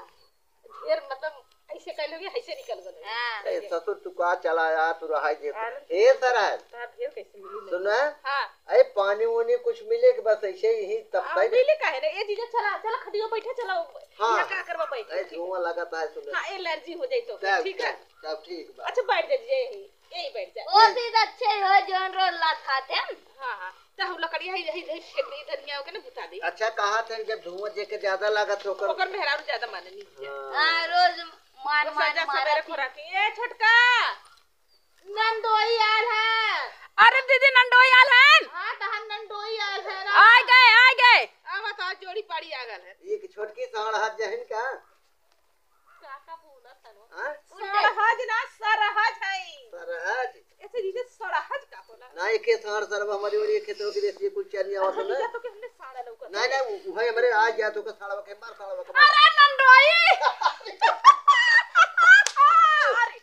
ढेर मतलब ऐसे कह लोगे, ऐसे निकल गए। हाँ। ए, ससुर तू का चला यार, तू रहा जे। अरे, ए, सर है। तोहार ढेर कैसे मिली नहीं? सुन। हाँ। अरे, पानी वानी कुछ मिले कि बस ऐसे ही तब आ, तक। मिले काहे ना? ए जीजा, चला, चला, खटिया बैठे, चला, हाँ। यहाँ का करवा बैठ? ए, धुआं लगाता है, सुन। हाँ, एलर्जी हो जाए तो, चल, ठीक है? चल, चल, ठीक बा। अच्छा, बैठ जा, यही। यही बैठ जा। वो चीज अच्छे हो, जौन रोज लात खाते हैं। हाँ, हाँ। तो हम लकड़िया ही, ही, ही फेंक दी, धनिया के ना बुता दी। अच्छा, कहा थे जब धुआं जे के ज्यादा लागत हो, ओकर ओकर मेहरारू ज्यादा माने नहीं है। हाँ। हाँ, रोज मान, वो मान, संझा मारा सबेरे थी। खोराकी। ए, छोटका, नंदोई आल है। अरे दीदी, नंदोई आल है। हाँ, तहार नंदोई आल है ना। आ गए, आ गए। अब तो आज जोड़ी पाड़ी आ गल है। ये कि छोटकी साढ़ हाथ जहन का? का, का बोला तनो? हाँ? सरहज ना, सरहज है। सरहज? ऐसे जैसे सरहज का होला? ना, एक ही साढ़ सरवा हमारी ओर, एक ही तो विदेश ये कुछ चल जावा तो ना। तो के हमने साढ़ा लौका नहीं, नहीं, वो, वो है हमारे आ गया तो का साढ़ा के मार, साढ़ा के मार। अरे नंदोई! अरे!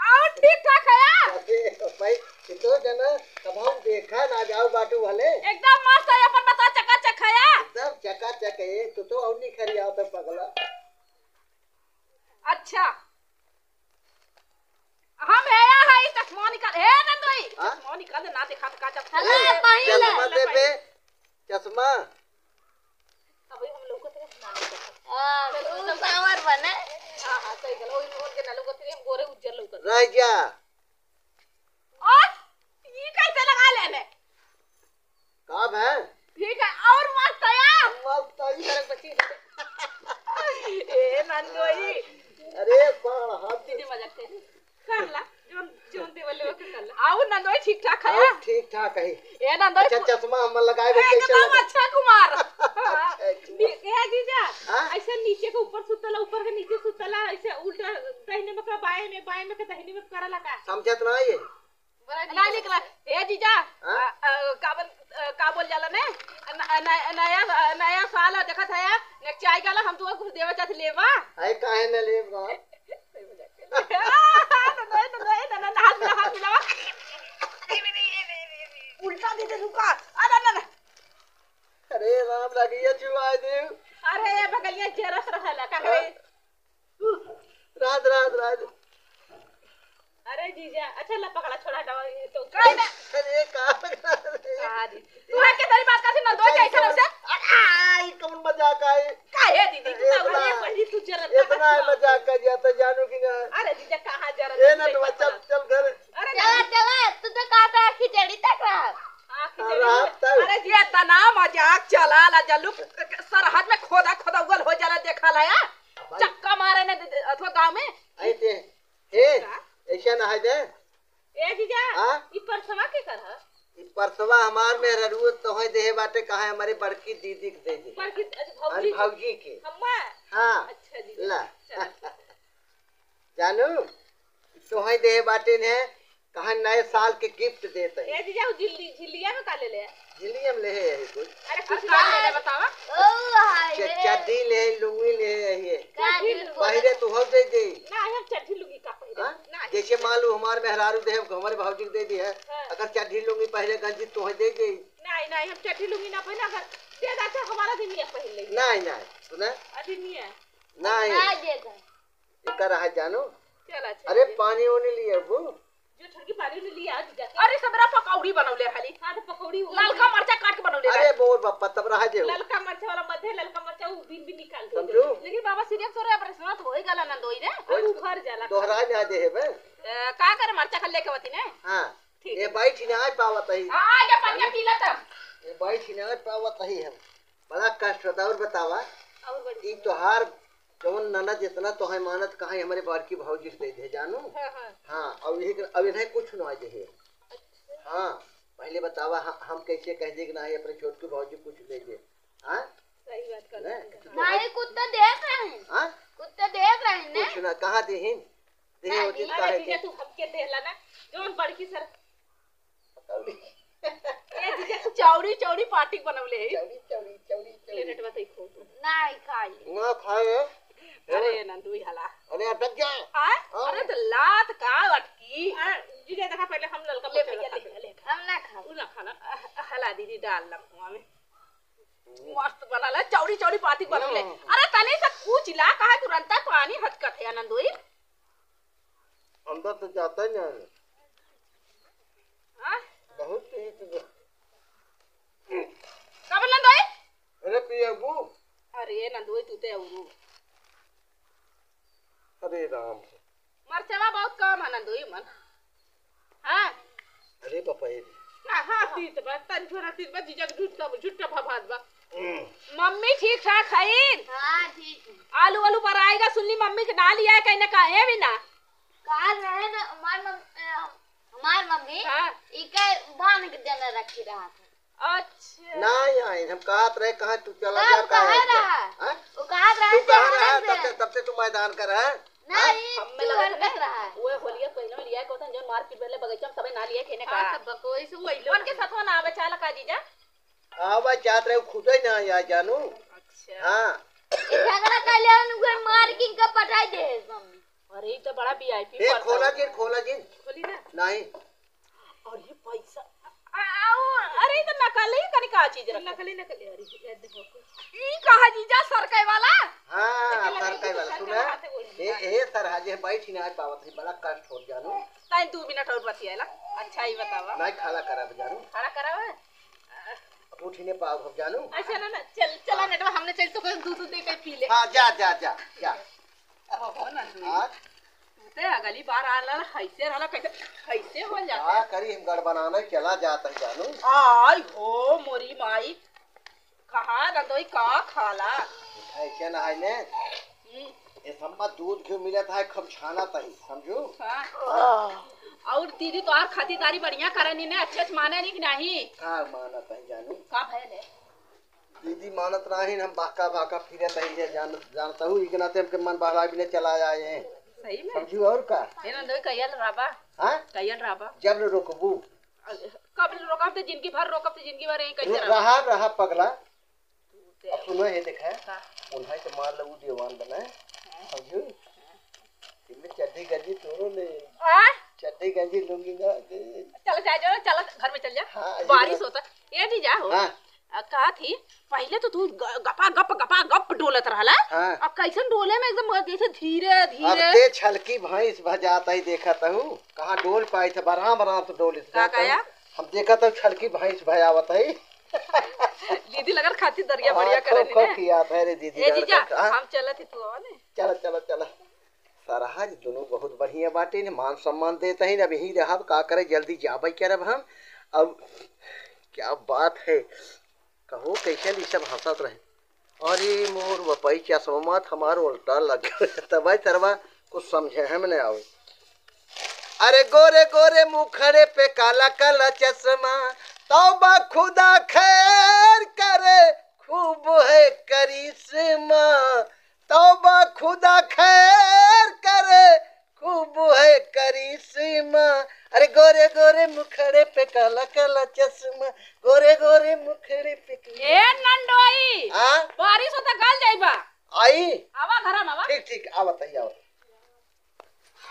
और ठीक ठाक है या? अरे भाई, ये तो जना, कब हम देखा ना जाओ बाटू वाले। एकदम मस्त है, अपन बता, चकाचक है या? एकदम चकाचक है, तो, तो और नहीं खरी आओ तो पगला। अच्छा। हम है या है, चश्मा निकाल, हे नंदोई, हाँ? चश्मा निकाल दे, ना देखा तो का चश्मा। अरे, ए, पहले। चश्मा दे बे, चश्मा। अबे हम लौकत रहे, ना लौकत रहे। हाँ, चल, तू चल। सांवर बने। हाँ, हाँ, सही गल। ओही मोहन के ना लौकत रहे, हम गोरे उज्जर लौकत रहे। रह जा। और ई कैसे लगा लेने? का भैन? ठीक है, और मस्त है यार। मस्त है। अरे बची। ए, नंदोई। अरे, साढ़ हाथ। दीदी मजाक कर। कर ला, जोन, जोन देवल लेवे के कर ला। आऊ नंदोई ठीक ठाक है? आऊ ठीक ठाक है। ए नंदोई अच्छा, पु-, चश्मा हम लगाए हुए कैसे एकदम लगा? अक्षय कुमार। अक्षय कुमार। नी-, ए जीजा, हाँ? ऐसे नीचे के ऊपर सुतला, ऊपर के नीचे सुतला, ऐसे उल्टा दाहिने में का बाएं में, बाएं में का दाहिने में करला का? समझत ना ये। बड़ा ना निकला। ए जीजा, हाँ? आ, आ, का बन-, आ, का बोल जाला ने? न-, न-, नया, नया साल देखत है, नेक्स्ट आई गला, हम तुमको कुछ देवे चाहते लेवा। अरे काहे न लेवा? हाथ मिला, हाथ मिला। उल्टा दे दे रुका। अरे ना, ना। अरे राम, लगिया छुआ दे। अरे ये बगलिया जरत रहला का हाँ। रे? रात, रात, रात। अरे जीजा, अच्छा ला पकड़ा, छोड़ा, हटाओ, ये तो का ना? अरे का पकड़ा रे? का दी? तू है के तेरी बात करती ना, दो अच्छा, कैसे इतना उसे? आ, ई कौन मजाक आई? काहे दीदी, तू अरे तो इतना, घरे पड़ी, तू जरा इतना तक मजाक कर दिया तो जानू कि ना? अरे जीजा, कहाँ जरा ए ना, तू चल, चल घर। अरे चला, चला, तू तो कहा था खिचड़ी तक रहा। हाँ, खिचड़ी अरे, में। तब। अरे, ये इतना मजाक चला ला, जल्लू सरहद में खोदा, खोदा उगल हो जाला, देखा ला या? भाई। चक्का मारे ने, अथवा गाँव में। ऐसे, हे, का? ऐसा ना है दे। ए जीजा, हाँ? ई परसवा के कर ह? ई परसवा हमार मेहररुआ तोहे देहे बाटे, कहाँ हमारे बड़की दीदी के दे दे। बड़की, अच्छा, अरे भौजी के। भौजी के। हम्मा? हाँ। अच्छा जीजा। ला। चल, ठीक है। जानू, तोहे देहे बाटे ने, कहा नए साल के गिफ्ट देत है। ए जीजा, वो झिल्ली, झिल्लिया में का ले ले? झिल्लिया में ले है यही कुछ। अरे, कुछ और ना का ले ले, है? बतावा। ओ, हाय च-, रे। चड्ढी ले, लुंगी ले है ये। का चड्ढी झूठ लुंगी? बोला? पहले तो हम दे दे। ना, हम चड्ढी लुंगी का पहले। हाँ? ना। जैसे मान लो हमारे मेहरारू दे, हमारे भौजी के दे दी है। हाँ। अगर चड्ढी लुंगी पहले गंजी तोहे दे दे। नहीं, नहीं, हम चड्ढी लुंगी ना पहने, अगर दे दा तो हमारा दिन ये पहन लेंगे। नहीं, नहीं, सुना? अभी नहीं है। नहीं। ना दे दे। एकर रहा जानू। चल, अच्छा, अरे, ये। पानी ओनी लिए अबू। जो छोटकी पानी ओनी लिया, जीजा के। अरे, सबरा पकौड़ी बनौले रहली। हाँ, तो पकौड़ी वो ललका मरचा काट के बनौले अरे, रहली। मोर बापा, तब रहा दे। ललका मरचा वाला मत है, ललका मरचा वो बीन बीन निकाल के समझू? दे। लेकिन बाबा, सीरियस हो रहे, ऑपरेशन तो होई। गला नंदोई रे, कोई अब उभर जाला। दोहराए ना दे हेबे। ए, का करे, मरचा खा लेके होती ने? हाँ। ठीक। ये बैठ ही ना पावत ही। हाँ, आगे पनिया पी ले तब। ये बैठ ही ना पावत ही हम। बड़ा कष्ट होता। और बतावा, और बढ़िया। ई तोहार जौन ननद जितना तोहे मानत, कहाँ हमरे बड़की भौजी से दे दे जानू। हाँ, हाँ। हाँ, अब यही कर, अब इन्हें कुछ ना दे। अच्छा। हाँ, पहले बतावा, ह-, हम कैसे कह दे कि नहीं, अपने छोटकी भौजी कुछ दे दे। हाँ? सही बात कर नहीं, रहे हैं। कुछ नहीं, कुत्ता देख रहे हैं। हाँ? कुत्ता देख रहे हैं ने? कुछ ना, कहाँ देहिन? देहे नहीं, होती नहीं। काहे अरे जीजा, के? तू हमके देहला ना, जौन बड़की सर। पकौड़ी। ए जीजा, तू चौड़ी, चौड़ी पाटिक बनवले है। चौड़ी, चौड़ी, चौड़ी, ले चौड़ी। नेटवा तई खो तू। नहीं खाई। ना खाए। अरे नंदू, ई हला। अरे अटक जा। हाँ? हाँ। अरे तो लात का अटकी? आ, जीजा, देखा, पहले हम ललका ले मरचा भैया, खा ले, ले। ले। हम ना खाओ। उ ना खाना। अ, हला दीदी, डाल लम हुआ में। मस्त बनल है, चौड़ी चौड़ी पाती बनल है। हम्म। अरे तनी से कुछ ला, काहे तुरंता पानी हचकत है नंदोई? अंदर तो जाता ही नहीं। हाँ? बहुत तेज। का बोल नंदोई? अरे पियबू। अरे नंदोई, तू ते अउरू। अरे राम। मरचवा बहुत कम है नंदोई मन। हाँ। अरे बापा रे। ना, हाँ, तीत बा, तन झोरा तीत बा, जीजा के झूठ का, झूठ का भभात बा। हम्म। मम्मी ठीक ठाक हईन? हाँ, ठीक है। आलू वालू पर आएगा, सुन ली मम्मी के ना लिया है, कहीं ना कहे भी ना। कहा रहे ना, हमार मम-, अ, हमार मम्मी हाँ। इके बांध के देने रखी रहा था। अच्छा। ना आई, हम कहत रहे, कहाँ तू चला तब जा, कहाँ कहाँ जा? रहा? हाँ? वो कहत रहा तू कहाँ चला रहा? जा। तब से, तब से तू मैदान कर है? नहीं, हाँ? हम तू लगा हरकत रहा। वो होलिया पहले में लिया को था, जो मारपीट वाले बगीचा में सबे ना लिया खेने का। हाँ, तब कोई से वही लोग उनके साथ ना आवे चाला का जीजा? आवे चाहत रहे, खुद ही ना आया जानू। अच्छा। हाँ। झगड़ा कर लिया, उनके मार के इनका पटाई दे मम्मी। अरे, ई तो बड़ा वीआईपी ए, पर्सन। खोला जिन, खोला जिन। खोली ना। नहीं। अरे, पैसा। आ, आ, ओ, अरे, ई तो नकली कनी का चीज रखा। नकली, नकली, अरे, ये देखो। ई कहा जीजा सरकाई वाला? हाँ, देखा लगा सरकाई कि वाला, सरकाई सुना? वाला हाथे बोल ए, दिया। ए, सर, हाजे बैठ ही ना पावत है, बड़ा कष्ट हो जानू। ताई दो मिनट और बतियाला। अच्छा, ई बतावा। नहीं, खड़ा करा जानू। खड़ा करा है? अब उठ ही नहीं पाओ, अब जानू। अच्छा, ना, ना, चल, चला हाँ। नेटवा, हमने चल तो कोई दूध, दूध दे के पी ले। हाँ, जा, जा, जा, जा। अब हो ना तू। हाँ? तू ते अगली बार आला, कैसे रहला, कैसे, कैसे हो जाता का है? करी, हम गड़बड़ाने चला जाता है, जानू। आई हो मोरी माई, कहाँ रंदोई का खाला? ऐसे ना है ने। हम्म। ये सम्मा दूध घी मिलत है, खूब छाना तही, समझू? हाँ। और दीदी तोहार खातिरदारी बढ़िया करनी ने, अच्छे से माने नहीं कि नहीं? का मानत है, जानू? का भयल है? दीदी मानत नाहीं, हम बाका बाका फिरत हई, ये जान-, जानत हूँ, ई के नाते हमके मन बहला भी नहीं चला आए हैं। सही में? समझू और का? ए नंदोई, कहियल राबा? हाँ? कहियल राबा? जब ले रोकबू। कब ले रोकब? तो जिंदगी भर रोकब, तो जिंदगी भर यहीं कैसे रो-, रहब? रहा, रहा पगला। तू ते अब सुनो, ये देखा, का? उन्हें तो मार लो, वो दीवान बना है। हाँ। समझू? इनमें चड्डी गंजी तोड़ो ले। आ? चड्डी गंजी लुंगी ना दे। चल जा, जा, चल घर में चल जा। हाँ, ये बारिश बात। होता। ये नहीं जा हो। हाँ। आ, कहा थी, पहले तो तू ग-, गपा गप, गपा गप डोलत रहला। हाँ। अब कैसन डोले में एकदम जैसे धीरे, अब धीरे। ते छलकी भैंस भजात ही देखत हूँ। कहाँ डोल पाई थे, बराम, बराम तो डोलित का जात हूँ। काया? हम देखत हूँ छलकी भैंस भजावत है। दीदी लगन खातिर दरिया हाँ, बढ़िया खूब, करनी खूब ने। खियात है रे दीदी ए लगन जीजा, का, हाँ। हम चलत ही तू आवा ने। चला, चला, चला। सरहज दुनों बहुत बढ़िया बाटे, इन्हें मान सम्मान देत ही, अब यहीं रहब, का करे, जल्दी जाबे करब हम। अब क्या बात है, कहो कैसे ई सब हंसत रहे। अरे मोर बपई चश्मा त हमार उल्टा लग गया। तब भाई सरवा कुछ समझे हम नहीं आवे। अरे गोरे गोरे मुखड़े पे काला काला चश्मा, तौबा खुदा खैर करे, खूब है करिश्मा। तौबा खुदा खैर करे, खूब है करिश्मा। अरे गोरे गोरे मुखड़े पे काला काला चश्मा, गोरे गोरे मुखड़े पे काला। ए नंडोई, हाँ? बारिश होता गल जाइबा। आई? आवा घर में आवा। ठीक, ठीक, आवत है, आवत।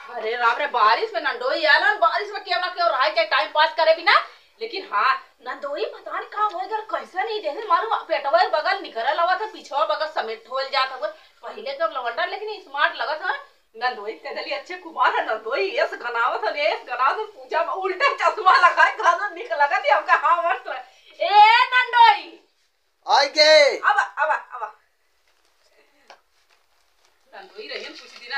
अरे राम रे, बारिश में नंदोई आलन, बारिश में केहू ना केहू रहे, चाहे टाइम पास करे बिना। लेकिन हाँ, नंदोई पता नहीं का होए गल, कैसे नहीं देखे, मालूम पेटवा बगल निकरल आवत है, पीछवा बगल समेट होल जात हुए। पहले तो लवंडा लेकिन स्मार्ट लगत है। नंदोई कह देली, "अच्छे कुमार है नंदोई, एस गनावत है, एस गनावत है, पूजा में उल्टा चश्मा लगाए, गाना निक लगत है हमका।" हाँ, मस्त रहे। ए नंदोई, आइगे। अब, अब, अब। नंदोई रहियन कुछ दिन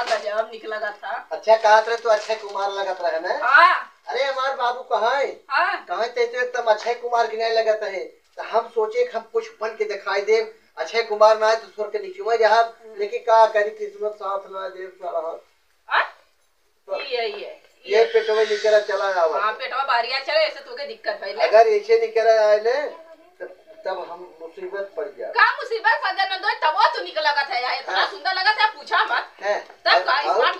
गजब निक लगत ह। अच्छा कहत रहे तू अक्षय कुमार लगत रहे ना? हाँ। अरे हमार बाबू कहाँ है? हाँ। कहाँ ते तो एकदम अक्षय कुमार की नहीं लगत है। तो हम सोचे कि हम कुछ बन के दिखाई दे, अक्षय कुमार ना है तो स्वर्ग के नीचे में रहब, हम्म। लेकिन का करी किस्मत साथ ना दे साला। हाँ? तो ये, ये, ये ये। पेटवा निकरा चला आवा। हाँ, पेटवा बाहरिया चले, ऐसे तोके दिक्कत भइले। अगर ऐसे निकरा आए ने, तब, तब हम मुसीबत पड़ जाए। का मुसीबत सज्जन नंदोई, तबो तू निक लगत है, इतना हाँ। सुंदर लगत है, पूछा मत। है। तब और, का और? स्मार्ट।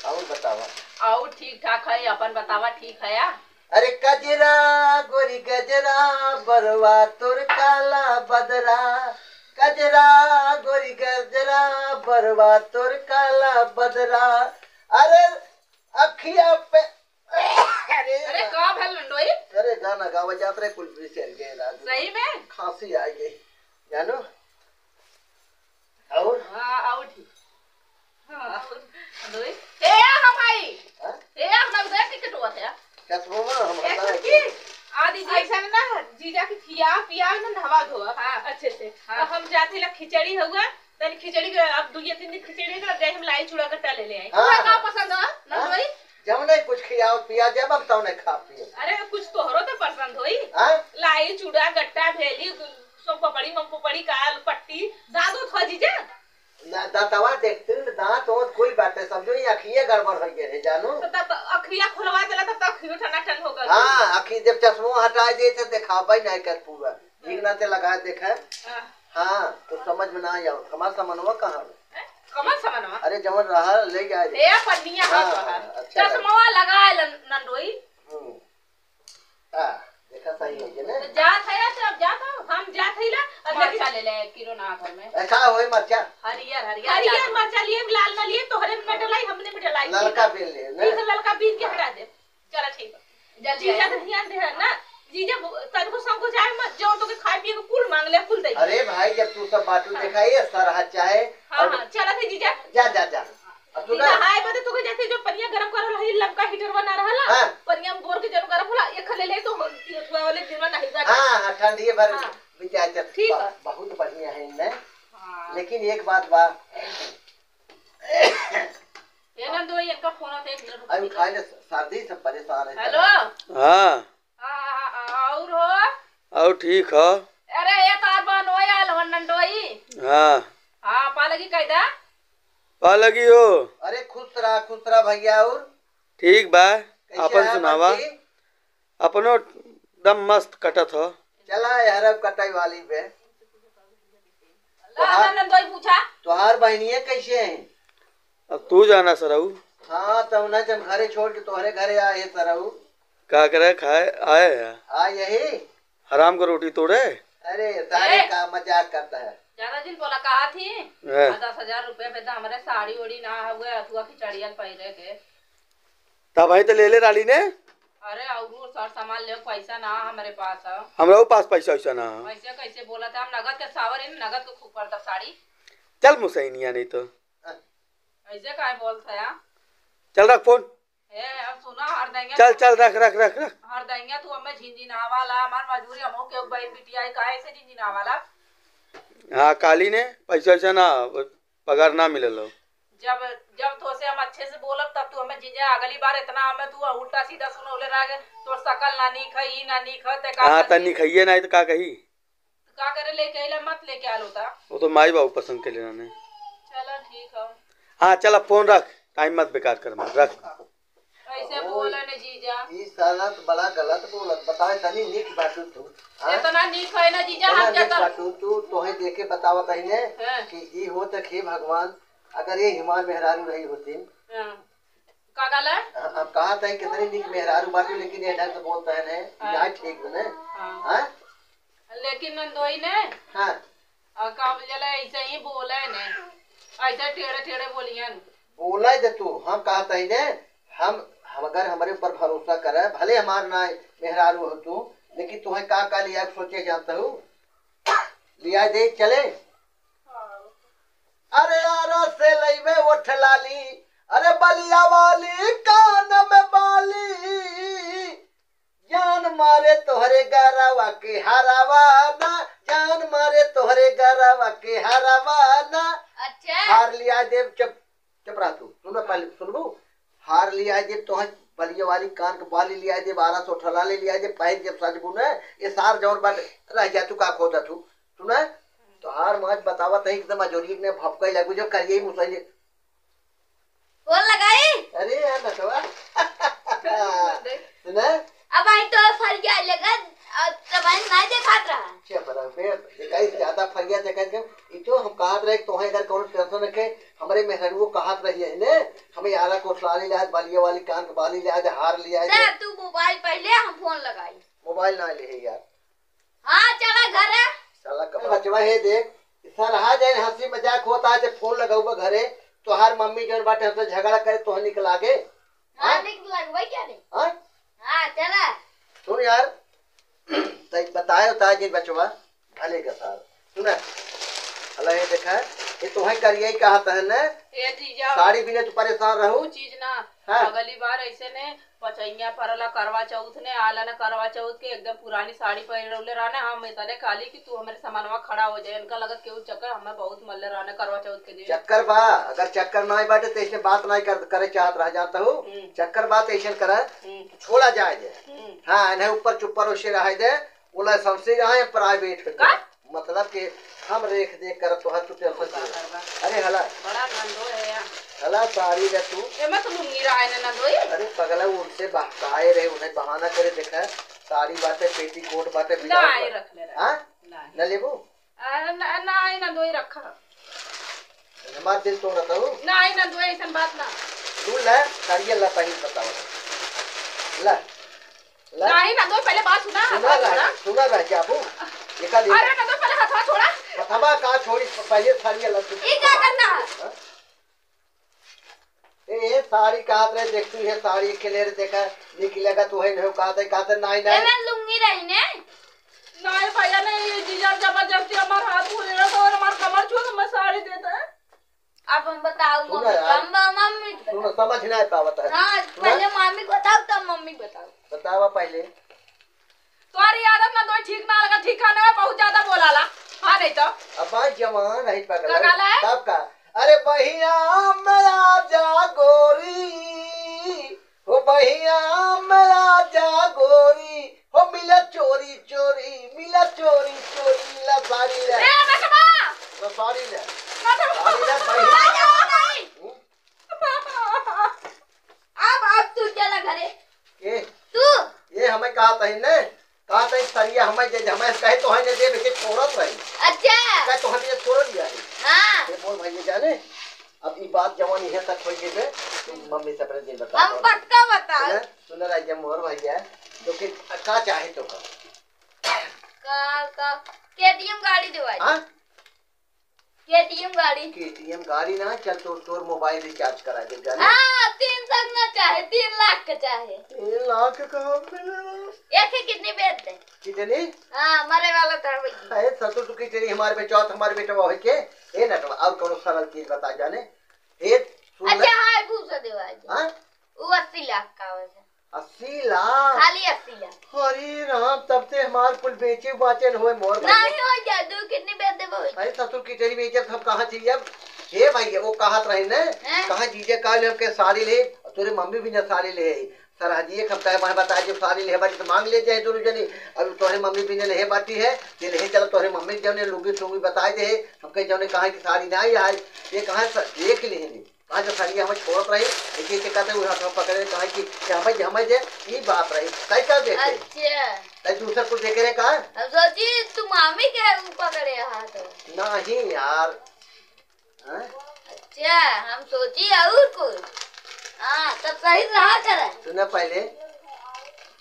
और बतावा। और ठीक ठाक है, अपन बतावा, ठीक है या? अरे कजरा गोरी गजरा, बरवा तोर काला बदरा, कजरा गोरी गजरा, बरवा तोर काला बदरा। अरे अखिया पे, अरे अरे का भल नंदोई? अरे गाना गावा जात रहे, कुल बिसर गए राजू। सही में? खांसी आ गई, जानो? और? हाँ, और ठीक। हाँ, और नंदोई। ए, आ हम आई। हाँ? ए, आ हम उधर टिकट हुआ था। चश्मा हम ए, हटा कुछ दे। की? आ दीदी। ऐसा ना, जीजा की खिया, पिया ना, नहवा धोआ। हाँ। अच्छे से। हाँ। तो हम जाते ला खिचड़ी हुआ, तनी खिचड़ी के, अब दो या तीन दिन खिचड़ी के, अब जाए हम लाई चूड़ा गट्टा ले ले आई। हाँ। तुम्हें का पसंद है, हाँ? नंदोई? जब नहीं कुछ खियाओ पिया जब, अब तब नहीं खा पियो। अरे, कुछ तोहरो तो पसंद होई। हाँ? लाई चूड़ा गट्टा भेली, सोन पपड़ी, मोम पपड़ी, काल पट्टी, दादो खा जीजा। ना, दांतवा देखते न, दांत ओंत कोई बात है, समझो, ये अखिए गड़बड़ हो गए है, जानू। तो तब अखिया खोलवा देला, तब तो अखियो ठंडा ठंड हो गल। हाँ, अखी जब चश्मो हटा दे, तो देखाबे नहीं कर पूरा। ठीक ना ते लगा देखे। हाँ। हाँ, तो समझ में ना आया, हमार सामानवा कहाँ है? हैं? कमल सामानवा? अरे, जवन रहा, ले जाए। ए, पन्निया हाँ, हाँ, हाँ, हाँ, अच्छा चश्मवा लगा ले, नंदोई। हम्म। आ, देखा सही है ये ने? तो जात है तो अब जात हो, हम जात है ला, अब मरचा लेकिन ले ले, एक किलो ना घर में। ऐसा होए मरचा? हरियर, हरियर, हरियर मरचा लिए, लाल ना लिए, तोहरे में डलाई, हमने में डलाई। ललका बेल ले, ने? ठीक है, ललका बीन के हटा दे। चला ठीक है। जल्दी जीजा आइए। तो ध्यान दे है ना, जीजा तनको संकोच आए मत, जो तो के खाए पिए के कुल मांग ले, कुल दे। अरे भाई, जब तू सब बाटू हाँ। देखा, ये सरहद चाहे हाँ, और हाँ, चला थे जीजा। जा, जा, जा। अब तू ना नहाए बदे तोके जैसे जो पनिया गरम करल है, लमका हीटर बना रहला, हाँ। पनिया में बोर के जन गरम होला, एक ले ले तो हो-, थुआ वाले दिन में नहीं जाके। हाँ, हाँ, ठंडिये भर हाँ। बिता चल। ठीक ब-, है। बहुत बढ़िया है इनमें। हाँ। लेकिन एक बात बा। ए नंदो, इनका फोन आते, एक मिनट रुक अरे जा। उठाए ले, सर्दी से परेशान है। हेलो। हाँ। आ, आ, आ, और हो? और ठीक हो? अरे, एक आर बहनोई आल हो, नंदोई। हाँ। हाँ, पालगी कैदा? पालगी हो। अरे, खुश रहा, खुश रहा भैया। और ठीक बा, कैसे आपन है सुनावा। बंटी? अपनो दम मस्त कटत हो। चला यार, अब कटाई वाली पे। ला, तोहार, नंदोई पूछा। तोहार बहनिया कैसे हैं? अब तू जाना सरऊ। हाँ, तो उन्हें जब घरे छोड़ के तोहरे घरे आए हैं सरऊ। का करे खाए आए हैं? आ यही। हराम को रोटी तोड़े। अरे, सारे ए! का मजाक करता है। ज्यादा दिन बोला कहा थी? ए। आ, दस हजार रुपया पे तो हमारे साड़ी ओड़ी ना हुए, अथुआ खिचड़िया पहले के। तब वहीं तो ले ले डाली ने। अरे, और वो सर सामान ले, पैसा ना हमारे पास है। हमरा पास पैसा वैसा ना है। ऐसे कैसे बोला था? हम नगद के सावर इन, नगद को खूब करता साड़ी। चल मुसैनिया नहीं तो। ऐसे काहे बोलता है? चल रख फोन। ए, अब सुना, हर देंगे चल, तू, चल, रख, रख, रख, रख। हर देंगे तू हमें झिनझिनावाला, हमार मजबूरी, हमहू के बहन बिटिया है, काहे से झिनझिनावाला? हाँ, काली ने पैसा वैसा ना, पगार ना मिलल हो। जब, जब तो से हम अच्छे से बोलब, तब तू हमें झिंझे, अगली बार इतना हमें तू उल्टा सीधा सुनौले रह गए, तोर सकल ना नीक है, ई ना नीक है, ते का हाँ, करबी? त निक हइये ना, तो का कही? तो का करे, लेके अइला, मत लेके आल होता। वो तो माई बाबू पसंद के लेना ने। चलो, ठीक है। हाँ, चल, अब फोन रख, टाइम मत बेकार कर, मत रख। ऐसे ओ, बोले ने जीजा। ई साला तो बड़ा गलत बोलत, बताए तनी नीक बाटू तू, हाँ? इतना नीक है ना जीजा, इतना हम नीक जाता बाटू तू, तोहे देखे बतावत है ने हाँ। कि ई हो त हे भगवान, अगर ये हमार मेहरारू रही होती। हाँ। का गाला? हम कहा था कितनी नीक मेहरारू बाटू, लेकिन ये ढंग से बोलता है ने, हाँ। ना ठीक ने, हाँ। हाँ? लेकिन नंदोई ने हाँ। और का बोले, ऐसे ही बोले ने, ऐसे टेढ़े टेढ़े बोलियन। बोले दे तू, हम कहत ही ने, हम, हम अगर हमरे ऊपर भरोसा करे, भले हमार ना मेहरारू हो तू, लेकिन तुहे का का लिया सोचे जानत हूँ, लिया दे चले। अरे आरा से लइबे ओठ लाली, अरे बलिया वाली कान में बाली, जान मारे तोहरे गरवा के हरवा ना, जान मारे तोहरे गरवा के हरवा ना। अच्छा। हार लिया देव चुप रह तू, सुन पहले, सुनबू? हार लिया दे तोहे, बलिया वाली कान के बाली लिया दे, बारह सौ ठलाली लिया दे, पहन जब सजबू न, ये सार जौन बाटे रह जा, तू का खोदा तू, सुना? तोहार माज बतावत है एकदम अजोरी ने भपकाई लगू जो करिए मुसैले। फोन लगाई? अरे यार नटवा। सुना? अब आई तो फरिया लगन, अब तब आई नहीं देखात रहा। अच्छा, बराबर। इकाई से ज्यादा फरिया देखा के, ई तो हम कहत रहे कि तोहे अगर कोनो टेंशन रखे, हमरे मेहरारू कहत रही है ने, हमें यारा कोठलाली ले आज, बालिया वाली कान के बाली ले आज, हार ले आज। दे तू मोबाइल पहले, हम फोन लगाई। मोबाइल ना ले यार। हाँ, चला घरे। साला कब बचवा है देख, सरहा जाए हंसी मजाक होता है, जब फोन लगाऊबा घरे, तोहार मम्मी जौन बाटे हमसे झगड़ा करे, तोहे निक लागे? हाँ, हाँ? निक लगवाई क्या रे? हाँ? हाँ, चला। सुन यार, तै बताए होता है जिन बचवा, भले का सार। सुना? हला ये देखा, ये तोहे करिया ही कहत है ना? ए जीजा, साड़ी बिना तू परेशान रहू? ऊ चीज ना, हाँ। अगली बार ऐसे ने पचैया परला करवा चौथ ने, आला ना करवा चौथ के एकदम पुरानी साड़ी पहिरे रहले रहने। हम ऐसने कहली कि तू हमरे सामानवा खड़ा हो जाए, इनका लगत केहू चक्कर हमें बहुत मल्ले रहने करवा चौथ के दिन। चक्कर बा, अगर चक्कर नाई बाटे तो ऐसे बात नाई कर, करे चाहत रह जाता हूँ। हम्म। चक्कर बात ऐसे करा, हम्म। छोड़ा जाए दे। हम्म। हाँ, इन्हें ऊपर चुप्पर उसे रह दे, बोला समसे रहे प्राइवेट के का? मतलब कि हम रेख देख कर तोहर तू टेंशन का ले। करबा? अरे हला। बड़ा नंदो है यार। हला साड़ी ले तू। एमे तो लुंगी रहा है ना नंदोई। अरे पगला, वो उनसे बहकाए रहे, उन्हें बहाना करे देखा। साड़ी बाटे, पेटीकोट बाटे, ना, ब्लाउज आए बाटे। रख ले रहा। हाँ? ना। न लेबू? अरे ना, ना, आई नंदोई रखा। हमार दिल तोड़त हूँ। ना, आई नंदोई, ऐसन बात ना। तू ले, साड़िया ला पहिन बताओ। ला। ला। नहीं नंदोई, पहले बात सुना, सुना हथवा रह, छोड़ा। सुना रह जाबू। ये का ले? अरे नंदोई, पहले हथवा छोड़ा। हथवा का छोड़ी, पहले थाली अलग से ई का करना है? हाँ? ए, ए, साड़ी कहत रहे, देख तू ये साड़ी के ले रे, देखा, निकलेगा तू है नहीं, कहत है, कहत है, नहीं, नहीं। एमे लुंगी रही ने? नहीं भैया, नहीं, ये जीजा जबरदस्ती हमार हाथ भूले रहा और हमार कमर छुआ तो मैं साड़ी देता है। अब हम बताओ सुना मम्मी, यार। हम ब-, मम्मी को सुना, बताओ। समझ नहीं पावत है। हाँ, सुना? पहले मम्मी को बताओ, तब मम्मी को बताओ। बतावा पहले। तोहरी आदत ना तो ठीक ना लगा, ठीक खाने में बहुत ज्यादा बोलाला। हाँ, नहीं तो। अब बात जवान है पगला। का कहला है? तब का? अरे बहिया में आ जा गोरी, हो बहिया में आ जा गोरी, हो मिला चोरी चोरी, मिला चोरी चोरी, ला साड़ी ले। ए, नटवा! ला साड़ी ले। नटवा! साड़ी ले, बहिया। आ जाओ नहीं। हम्म? अब, अब तू चला घरे। के? तू? ये हमें कहा तही ने, कहा तही सरिया हमें दे, हमें कहे तो है ने दे, बेटे छोड़त रही। अच्छा। कहे तो हम ये छोड़ दिया है। हाँ। ये बोल भाई ये जाने, अब ये बात जवान ये तक हो गई बे, तू मम्मी से अपने दिन बता हम दो। पक्का बताओ। सुना, सुना रही जब मोर भैया, तो फिर का चाहे तो का? का, का, केटीएम गाड़ी दिवाई। हाँ? केटीएम गाड़ी। केटीएम गाड़ी ना, चल तोर, तोर मोबाइल रिचार्ज करा दे, जाने? हाँ, तीन सौ ना चाहे, तीन लाख का चाहे। तीन लाख का हम मिलेला। एक है कितनी बेच दे? कितनी? हाँ, मरे वाला था वही। अरे ससुर, तू कितनी हमारे बेचौत, हमारे बेटवा होई के? ए नटवा, और कोनो सरल चीज बता जाने। ए, सुन ले। अच्छा, हाँ, भूसा देवा जी। हाँ? वो अस्सी लाख का वैसे। अस्सी लाख? खाली अस्सी लाख। अरे राम, तब से हमार कुल बेचे बाचन होए मोर भैया। नहीं हो जाए, दो किडनी बेच देबो। अरे ससुर की तेरी बेइज्जत हम कहाँ चली अब? हे भैया, वो कहत रहे न, हैं? कहाँ जीजे का ले हमके साड़ी ले, तोरे मम्मी भी न साड़ी ले आई। सरहजिए खपता है, मैं बता जब साड़ी ले बाटी तो मांग ले जाए दोनों जनी। अब तोरे मम्मी भी ने ले बाटी है, ये ले चलो तोरे मम्मी के जौने लुंगी ठुंगी बताए दे, हमके जौने कहा कि साड़ी ना आई है, ये कहाँ से देख लेंगे। आज साड़ी हमें छोड़त रही, एक एक कहते हुए हाथ में पकड़े, कहा कि हमें, हमें जे, ई बात रही, कई का देखे? अच्छा। तै दूसर कुछ देखे रहे का? हम सोची तू मामी के ऊ पकड़े हाथ। नहीं यार। हाँ? अच्छा, हम सोची और कुछ। हाँ, तब सही रहा करे। सुना पहले,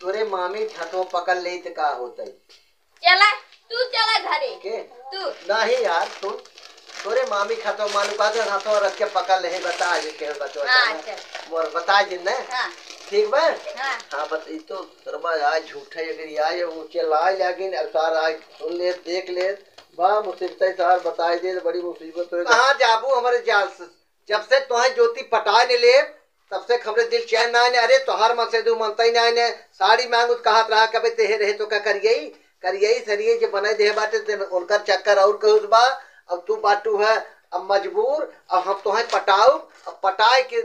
तोरे मामी के हाथों पकड़ ले तो का होता है? चला, तू चला घरे। के? तू। नहीं यार, सुन, तोरे मामी खातो मालूम का दे, हाथों रख के पकड़ ले, बता जे के बचवा हाँ, चला। चल। मोर बता जे न। हाँ। ठीक बा? हाँ। हाँ, बस ई तो शर्मा आज झूठा अगर ये आए, वो चिल्लाए लागिन, अब सार आज सुन ले, देख ले, बा मुसीबत है सार, बताए दे, बड़ी मुसीबत है। कहाँ जाबू हमारे जाल से? जब से तोहे ज्योति पटा ने ले, तब से हमरे दिल चैन ना आने। अरे तोहार मन से दू मनता ही ना आने। साड़ी मांगू तो कहत रहा कबे तेहे रहे तो का करियई, करियई सरिये जे बनाई देहे बाटे ते उनकर चक्कर और कहूस बा। अब तू बाटू है अब मजबूर, अब हम तोहे पटाऊ, पटाए के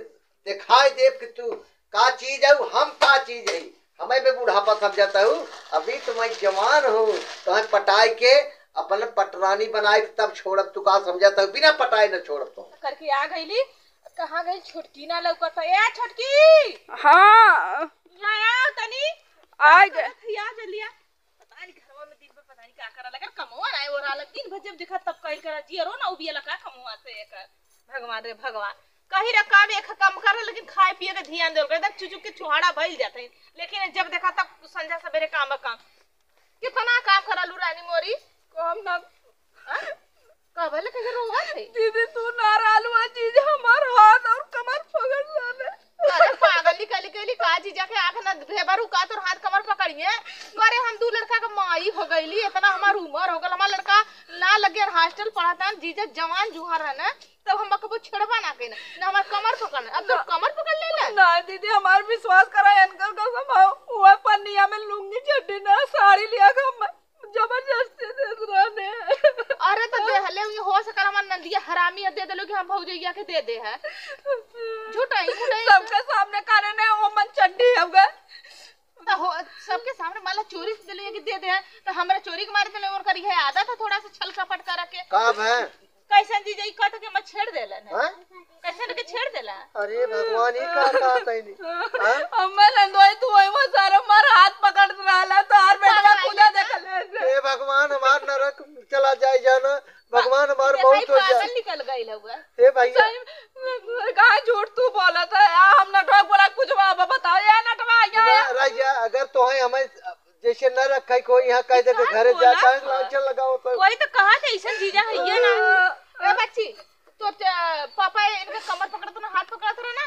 देखाई देब कि तू का चीज है, हम का चीज है। हमें भी बुढ़ापा समझता हूँ, अभी तो मैं जवान हूँ, तो हम पटाए के अपन पटरानी बनाए के तब छोड़ब। तू का समझता हूँ, बिना पटाए न छोड़ब तो। करके आ गईली, कहाँ गई छोटकी ना लौकत है। ए छोटकी, हाँ। यहाँ आओ तनी। आ गए। करत है, आ जल्दी आ। पता नहीं घरवा में दिन भर पता नहीं का करा लगा, कमवा ना ओरा लग, दिन भर जब देखा तब कइल करा, जियरो ना उबिया लगा कमवा से एकर। भगवान रे भगवान, कहीं ना काम एक काम करे, लेकिन खाए पिए के ध्यान देल करे, एकदम चुचुक के चुहाड़ा भइल जाते हैं। लेकिन जब देखा तब संझा सवेरे काम काम, कितना काम करलू रानी मोरी। काम ना। हाँ? का भले कहे रोवत है? दीदी, तू ना रहलू, आ जीजा हमार हाथ और कमर पकड़ लेले। अरे पागल निकली गली का, जीजा के आँख ना भेबरू का तोर हाथ कमर पकड़िए? अरे हम दू लड़का के माई हो गईली, इतना हमार उमर हो गल, हमार लड़का ना लगे हॉस्टल पढ़ता, जीजा जवान जुहार है ना, तब हम कबो छेड़बा ना कइना, ना हमार कमर पकड़ना, अब तो ना। कमर पकड़ लेला। ना दीदी, हमार विश्वास करा, इनकर कसम हो, वह पन्निया में लुंगी चड्डी ना साड़ी लिया के हम जबरदस्ती देत रहने। अरे तो देहले हुई, हो सकल हमार नंदिया हरामी है, दे देलो कि हम भौजैया के दे दे है। झूठाई, झूठाई। सबके सामने करे ने वो मन चड्डी हमका। तो हो, सबके सामने माला चोरी से देलो कि दे दे है, तो हमरा चोरी के मारे तो नहीं और करी है, आदत है थोड़ा सा छल कपट करे के। का है? कैसन जीजा ई कहत के मैं छेड़ देलन है। हाँ? कैसन के छेड़ देला? अरे भगवान, ई का कहत है नी? हाँ? अम्मा नंदोई, तू वही वो सारा मार हाथ पकड़ रहला, तो हर बेटवा पागल खुदा है। देख ले। हे भगवान, हमार नरक चला जाए जाना, भगवान, हमार देखा, मौत ई हो जाए। पागल निकल गइल हउआ। हे भैया। सही में, कहाँ झूठ तू बोलत है? आ, हम नटवा बोला कुछ बाबा बताओ, या नटवा, या, ना, या। राजा, अगर तोहे हमें जैसे न रखे कोई यहाँ कह दे के काहे घरे बोला? जाता है, लांछन लगाओ तो। कोई तो कहा था ऐसा जीजा है ये ना। ए बच्ची, तो च-, पापा इनका कमर पकड़त ना, हाथ पकड़त रहा ना।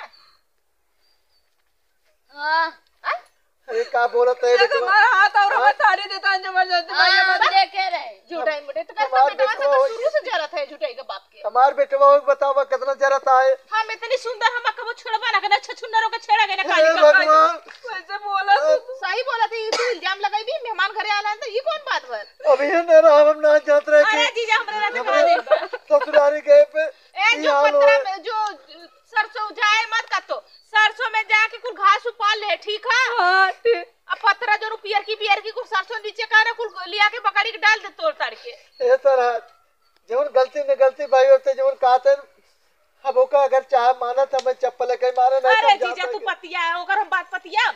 हाँ। हाँ? अरे का बोलत है अरे बेटवा? तुम्हारा हाथ और हाँ? हमें थारी देता है जबरदस्ती, हाँ, भैया मत। देखे रहे। झूठा ही मुठे। तो हमार बेटवा से तो बेटवा शुरू से जरत है झूठा ही का बाप के। हमार बेटवा हो बतावा कितना जरत है। हम इतनी सुंदर, हम कबो छुड़बा ना करना, छछुंदरों के छेड़ा गए ना हे काली का। भगवान। कैसे बोला तू? सही बोला था, ये तू इल्जाम लगाई भी, मेहमान घरे आला है तो ये कौन बात बा? अभी ये ना रहा, हम ना जात रहे अरे कि जीजा, हमरे रहते हमरे कहाँ देख बा? ससुरारी गए पे ए, ये जो हाल पतरा होए। में, जो सरसों जाए मत कतो, सरसों में जाके कुल घास उपाल ले, ठीक है? हाँ, ठीक। अब पतरा जो पियर की, पियर की कुल सरसों नीचे का ना, कुल लिया के बकरी के डाल दे तोड़ ताड़ के। ए सर, जवन गलती में गलती भाई होते, जवन कहते, अब ओका अगर चाहे मानत, हमें चप्पल के मारे, नहीं अरे समझा जीजा, तू पाएंगे। पतिया है, ओकर हम बात पतिया।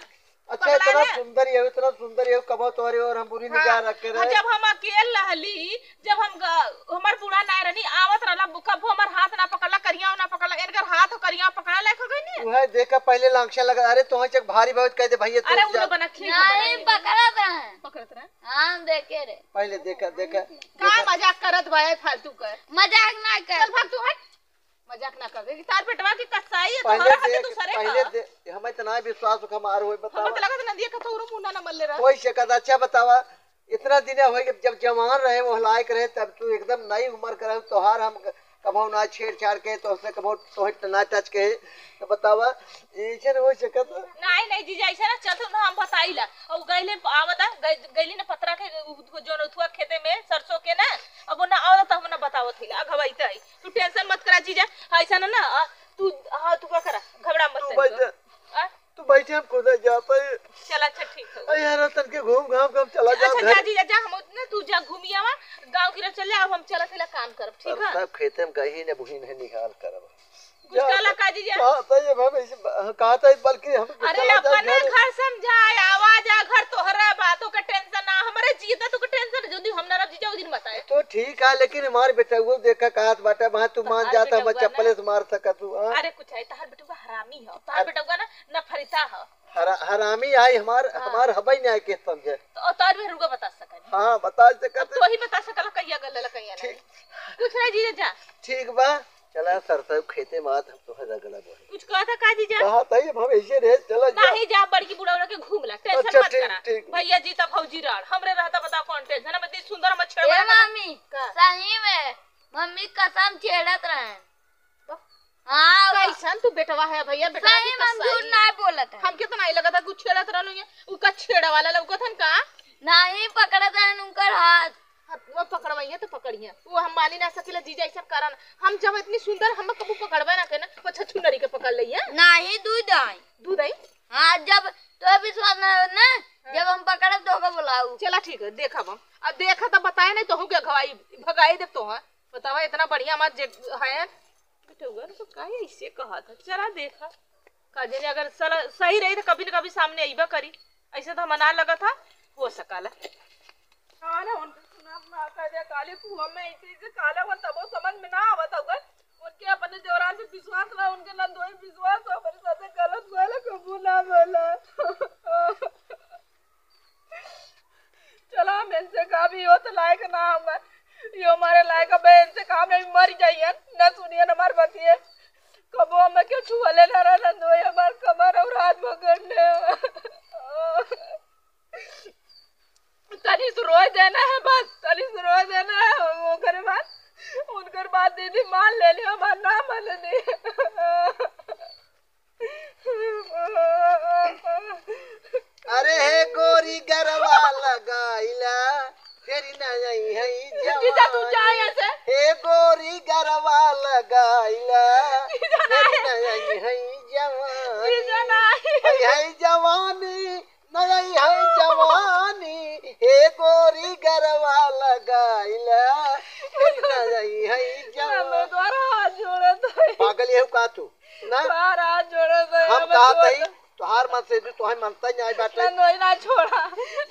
अच्छा, पगला इतना है। सुंदर ये, इतना सुंदर ये, कबो तोरे और हम बुरी हाँ, निगाह रख के हाँ, रहे। जब हम अकेल रहली, जब हम ग-, हमार बूढ़ा ना रहनी, आवत रहला, कबो हमार हाथ ना पकड़ला, करिया ना पकड़ला, इनकर हाथ करिया पकड़ा लायक हो गई नहीं। वह देखा पहले लांगशा लगा, अरे तोहे चक भारी बहुत कह दे भैया, तू अरे जा। उन्हें बना खीर नहीं, बना के। पकड़त रहे। पकड़त रहे। हाँ, देखे रे। पहले देखा, देखा, का देखा। मजाक करत बा, ए फालतू कर। मजाक ना कर। चल भाग तू हट। मजाक ना कर। देखी तार बेटवा की कसाई है, पहले तोहरा खातिर देख, दूसरे पहले का। दे-, हमें इतना विश्वास हो हमार होई, बतावा। हमें तो लगा था नदिया का थोड़ू मुंडा ना मल्ले रहा। कोई शिकायत, अच्छा बतावा, इतना दिन हो गए, जब जवान रहे, वो लायक रहे, तब तू एकदम नई उम्र करे, तोहार हम क-, कभो ना छेड़छाड़ के, तोहसे कभो तोहे ना टच के, तो बतावा, ऐसे हो सकत? नहीं, नहीं जीजा, ऐसे ना चलत ना, हम बताइला। और गइले आवता, गइ-, गइली ना पतरा के उ-, उ-, जो उथुआ खेते में सरसों के ना, अब वो ना आवता तो हम ना बतावत हिला, अगवाई तई। तू टेंशन मत करा जीजा, ऐसा ना, ना, आ, तू, हाँ, तू का करा, घबरा मत तू तनिको। बैठ। आ? तू बैठे, हम खुद जाता है। चल, अच्छा, ठीक है। अरे यार, तन के घूम घाम के हम चला अच्छा, जाओ जा घर। जीजा, जा, हम उतना, तू जा घूमी आवा, गाँव की तरफ चले, अब हम चला थेला काम करब, ठीक है? सब खेते में कहीं ने बुहिन है निहाल करब। कुछ जा, कहला का जीजा? हाँ, सही है, हम ऐसे ब-, कहा था, बल्कि हम अरे, चला जाए अपना घर। घर समझाए, आवा जा घर, तोहरा बातों का टेंशन ना, हमारे जीता तू का टेंशन, जो दिन हम ना रह जीजा, वो दिन बताए। तो ठीक है, लेकिन हमारे बेटा वो देखा कहत बाटा, वहाँ तू मान तोहार जाता, हम बेटउआ ना। चप्पले से मार सकत तू, हाँ? अरे कुछ है, तहार बेटउआ हरामी हो, तहार अरे बेटउआ ना नफरिता हो। हरा-, हरामी आई हमार, हाँ। हमार हबई नहीं आए के समझे। तो तोहार बेटउआ बता सकत है। हाँ, बता सकत अब है। तो ही बता सकला कहिया गल है, कहिया नहीं। ठीक। कुछ नहीं जीजा जा। ठीक बा, चला सरसों खेते में आज हम तोहे रगड़ा बोहे। कुछ कहा था का जीजा? कहा था ये भविष्य रे, चला जा। नहीं जा, बड़की बुढ़ौरा के घूम ला, टेंशन अच्छा, मत ठीक, करा। ठीक। भैया जी तब भौजी राड़, हमरे रहता बताओ कौन टेंशन, हम इतनी सुंदर हम छेड़ ए बना। मामी, का? सही में, मम्मी कसम छेड़त रहे। हाँ, कैसन तू बेटवा है भैया, बेटवा सही की में हम कसई। झूठ ना बोलत है। हमके तो नहीं लगता कुछ छेड़त रहलो ये, उ का छेड़ा वाला लौकत हन का? नहीं पकड़त हन उनकर हाथ। हाँ, वो पकड़वाइए तो पकड़िए, वो हम मानी ना सकीला जीजा, ऐसा कारण हम जब इतनी सुंदर हम कबू पकड़बे ना करे ना, वो छछुंदरी कर लइया। नाही, दूध आई। दूध आई? हाँ, जब तो विश्वास ना हो ना, हाँ। जब हम पकड़ब तो होगा बुलाऊ। चला ठीक है, देखब हम। अब देखा तो बताए नहीं तो हो गया घवाई, भगाई देब तो है। बतावा इतना बढ़िया हमार जे है। बेटउआ तो काहे ऐसे कहा था? चला देखा। का जाने अगर सला-, सही रही तो कभी न कभी सामने अइबा करी। ऐसे तो हमार ना लगा था, हो सकाला। हाँ ना, उनके सुना, सुना का दे, काली कुआ में ऐसे, ऐसे काला हुआ, तबो समझ में ना आवत होगा। उनके अपने देवरान पे विश्वास रहा, उनके नंदोई विश्वास रहा, मेरे साथ गलत बोला, कबू ना बोला। चला, हम इनसे का भी, यो तो लायक ना होगा, यो हमारे लायक अब इनसे का हम नहीं मर जाइए, ना सुनिए ना हमार बतिए। कबो हमें क्यों छुअले ना रहा, नंदोई हमार कमर और हाथ पकड़ने। तनी से रोए देना है बस, तनी से रोए देना है। ओकरे बाद, उनकर बात दीदी मान लेली, हमार ना मानली। अरे हे गोरी गरवा लगाइला, फिर ना आई है जीजा, तू जा जवानी। यहाँ से। हे गोरी गरवा लगाइला, जीजा फिर नहीं। ना आई है जवानी। जीजा नहीं। आई है जवानी, नहीं है जवानी, हे गोरी गरवा लगाइला, फिर ना आई है जवानी। मैं तोहरा हाथ जोड़त हई। पागल ये का तू? ना? तोहार हाथ जोड़त हई, हम हमें कहा छोड़ तही, दे। तोहार मन से जो तोहे मनता ही नहीं बाटे। ना, नहीं, ना छोड़ा।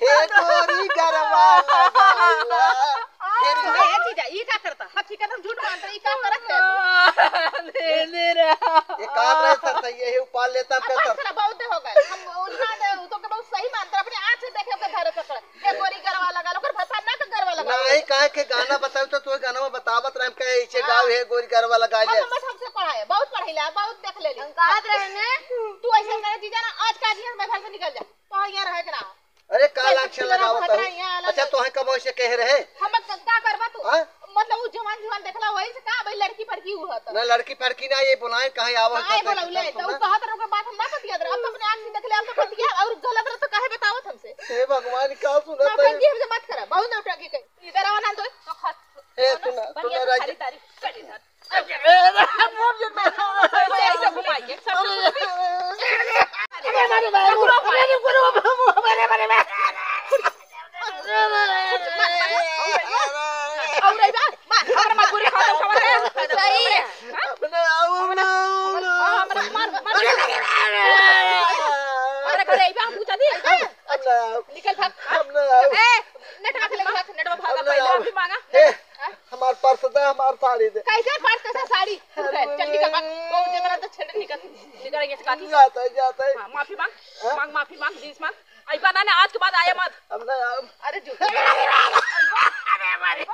हे गोरी गरवा लगाइला, फिर ना। ए जीजा, ई का करता? हकीकत हम झूठ मानत रही, ई का करत है तू? दे दे रे। ये का रहे सर, सही है, ये उपाल लेता हम पे सर। चला, बहुत हो गए। हम उनका दे, उ तो के बहुत सही मानत रहे, अपने आँख से देखे के धरे पकड़। हे गोरी गरवा लगा लो, ओकर भतार ना के गरवा लगा लो। नहीं, काहे के गाना बताऊ तो तू गाना में बतावत रहे, हम कहे ऐसे हाँ। गाओ, हे गोरी गरवा लगा ले। हम बस हमसे पढ़ाए, बहुत पढ़िला, बहुत देख लेली। हम कहत रहे ने, तू ऐसे करे जीजा ना, आज का आज ही हमारे घर से निकल जा। तो यहाँ रहे के ना। अरे, का लांछन लगावत हूँ? अच्छा, तोहे कब ऐसे कहे रहे? हम क-, का करबा तू? हाँ? मतलब, उ जवान, जवान देखला, वही से का, भाई, लड़की फड़की उ हत। ना, लड़की फड़की ना, ये बुलाए, कहाँ आवा हाँ, ये करते बोला, हैं, ले, सुन तो ना। उ कहत रहे, ओकर बात हम ना बतियात रहे। अब तो अपने आँख से देख ले, अब तो बतिया, और गलत रहे तो काहे बतावत हमसे? हे भगवान, का सुनत ना, है? बहन जी, हमसे मत करा, बहुत नौटंकी करी। इधर आवा ना, तो, तो खा-, ए, खाना सुना, बढ़िया सुना, से राज- खाली तारीफ कर इधर। निकल भाग। ए, नेटवा के लेके भाग, नेटवा भागा पहले। माफी मांगा। ए, हाँ? हमार पर्स दे, हमार साड़ी दे। कैसे पर्स, कैसे साड़ी? अरे चल निकल भाग। बहुत जबरा तो छेड़ निकल। निकल यहाँ से काकी। जाता है, जाता है। हाँ, माफी मांग। हाँ? मांग, माफी मांग, जीस मांग। अइबा ना, ना, आज के बाद आया मत। अब ना, अब अरे जो। अरे मारे।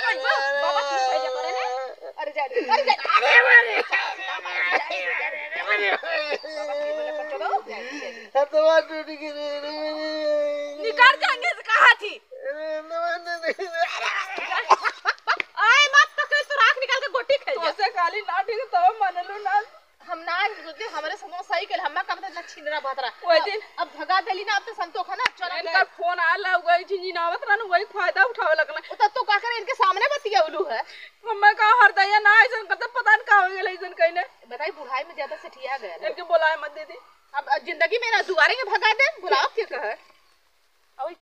अइबा, बाबा की भैया करे ने। अरे जा, अरे जा। अरे मारे। बाबा की भैया कर दो। हथवा टूट गई रे, रे, रे। निकाल के अंगे से कहा थी। आए मत पकड़, तो राख निकाल के गोटी खेल जा। तोसे काली ना ठीक तो मनलू ना। हम ना बोलते, हमरे समूह सही के हम्मा कम ना छिनरा भतरा। वही दिन अब भगा देली ना, अब तो संतोख है ना, चल इनका फोन आला, वही झिझिनावत रहन, वही फायदा उठावे लगना। तो तू का करे, इनके सामने बतियावलू है। हम्मा का हरदैया ना ऐसन करते, पता न का हो गेल ऐसन कहीं ने। बताई, बुढ़ाई में ज्यादा सेठिया गए। इनके बोलाए मत दीदी। अब जिंदगी में ना दुआरे में भगा दे, बुलाओ के कहे।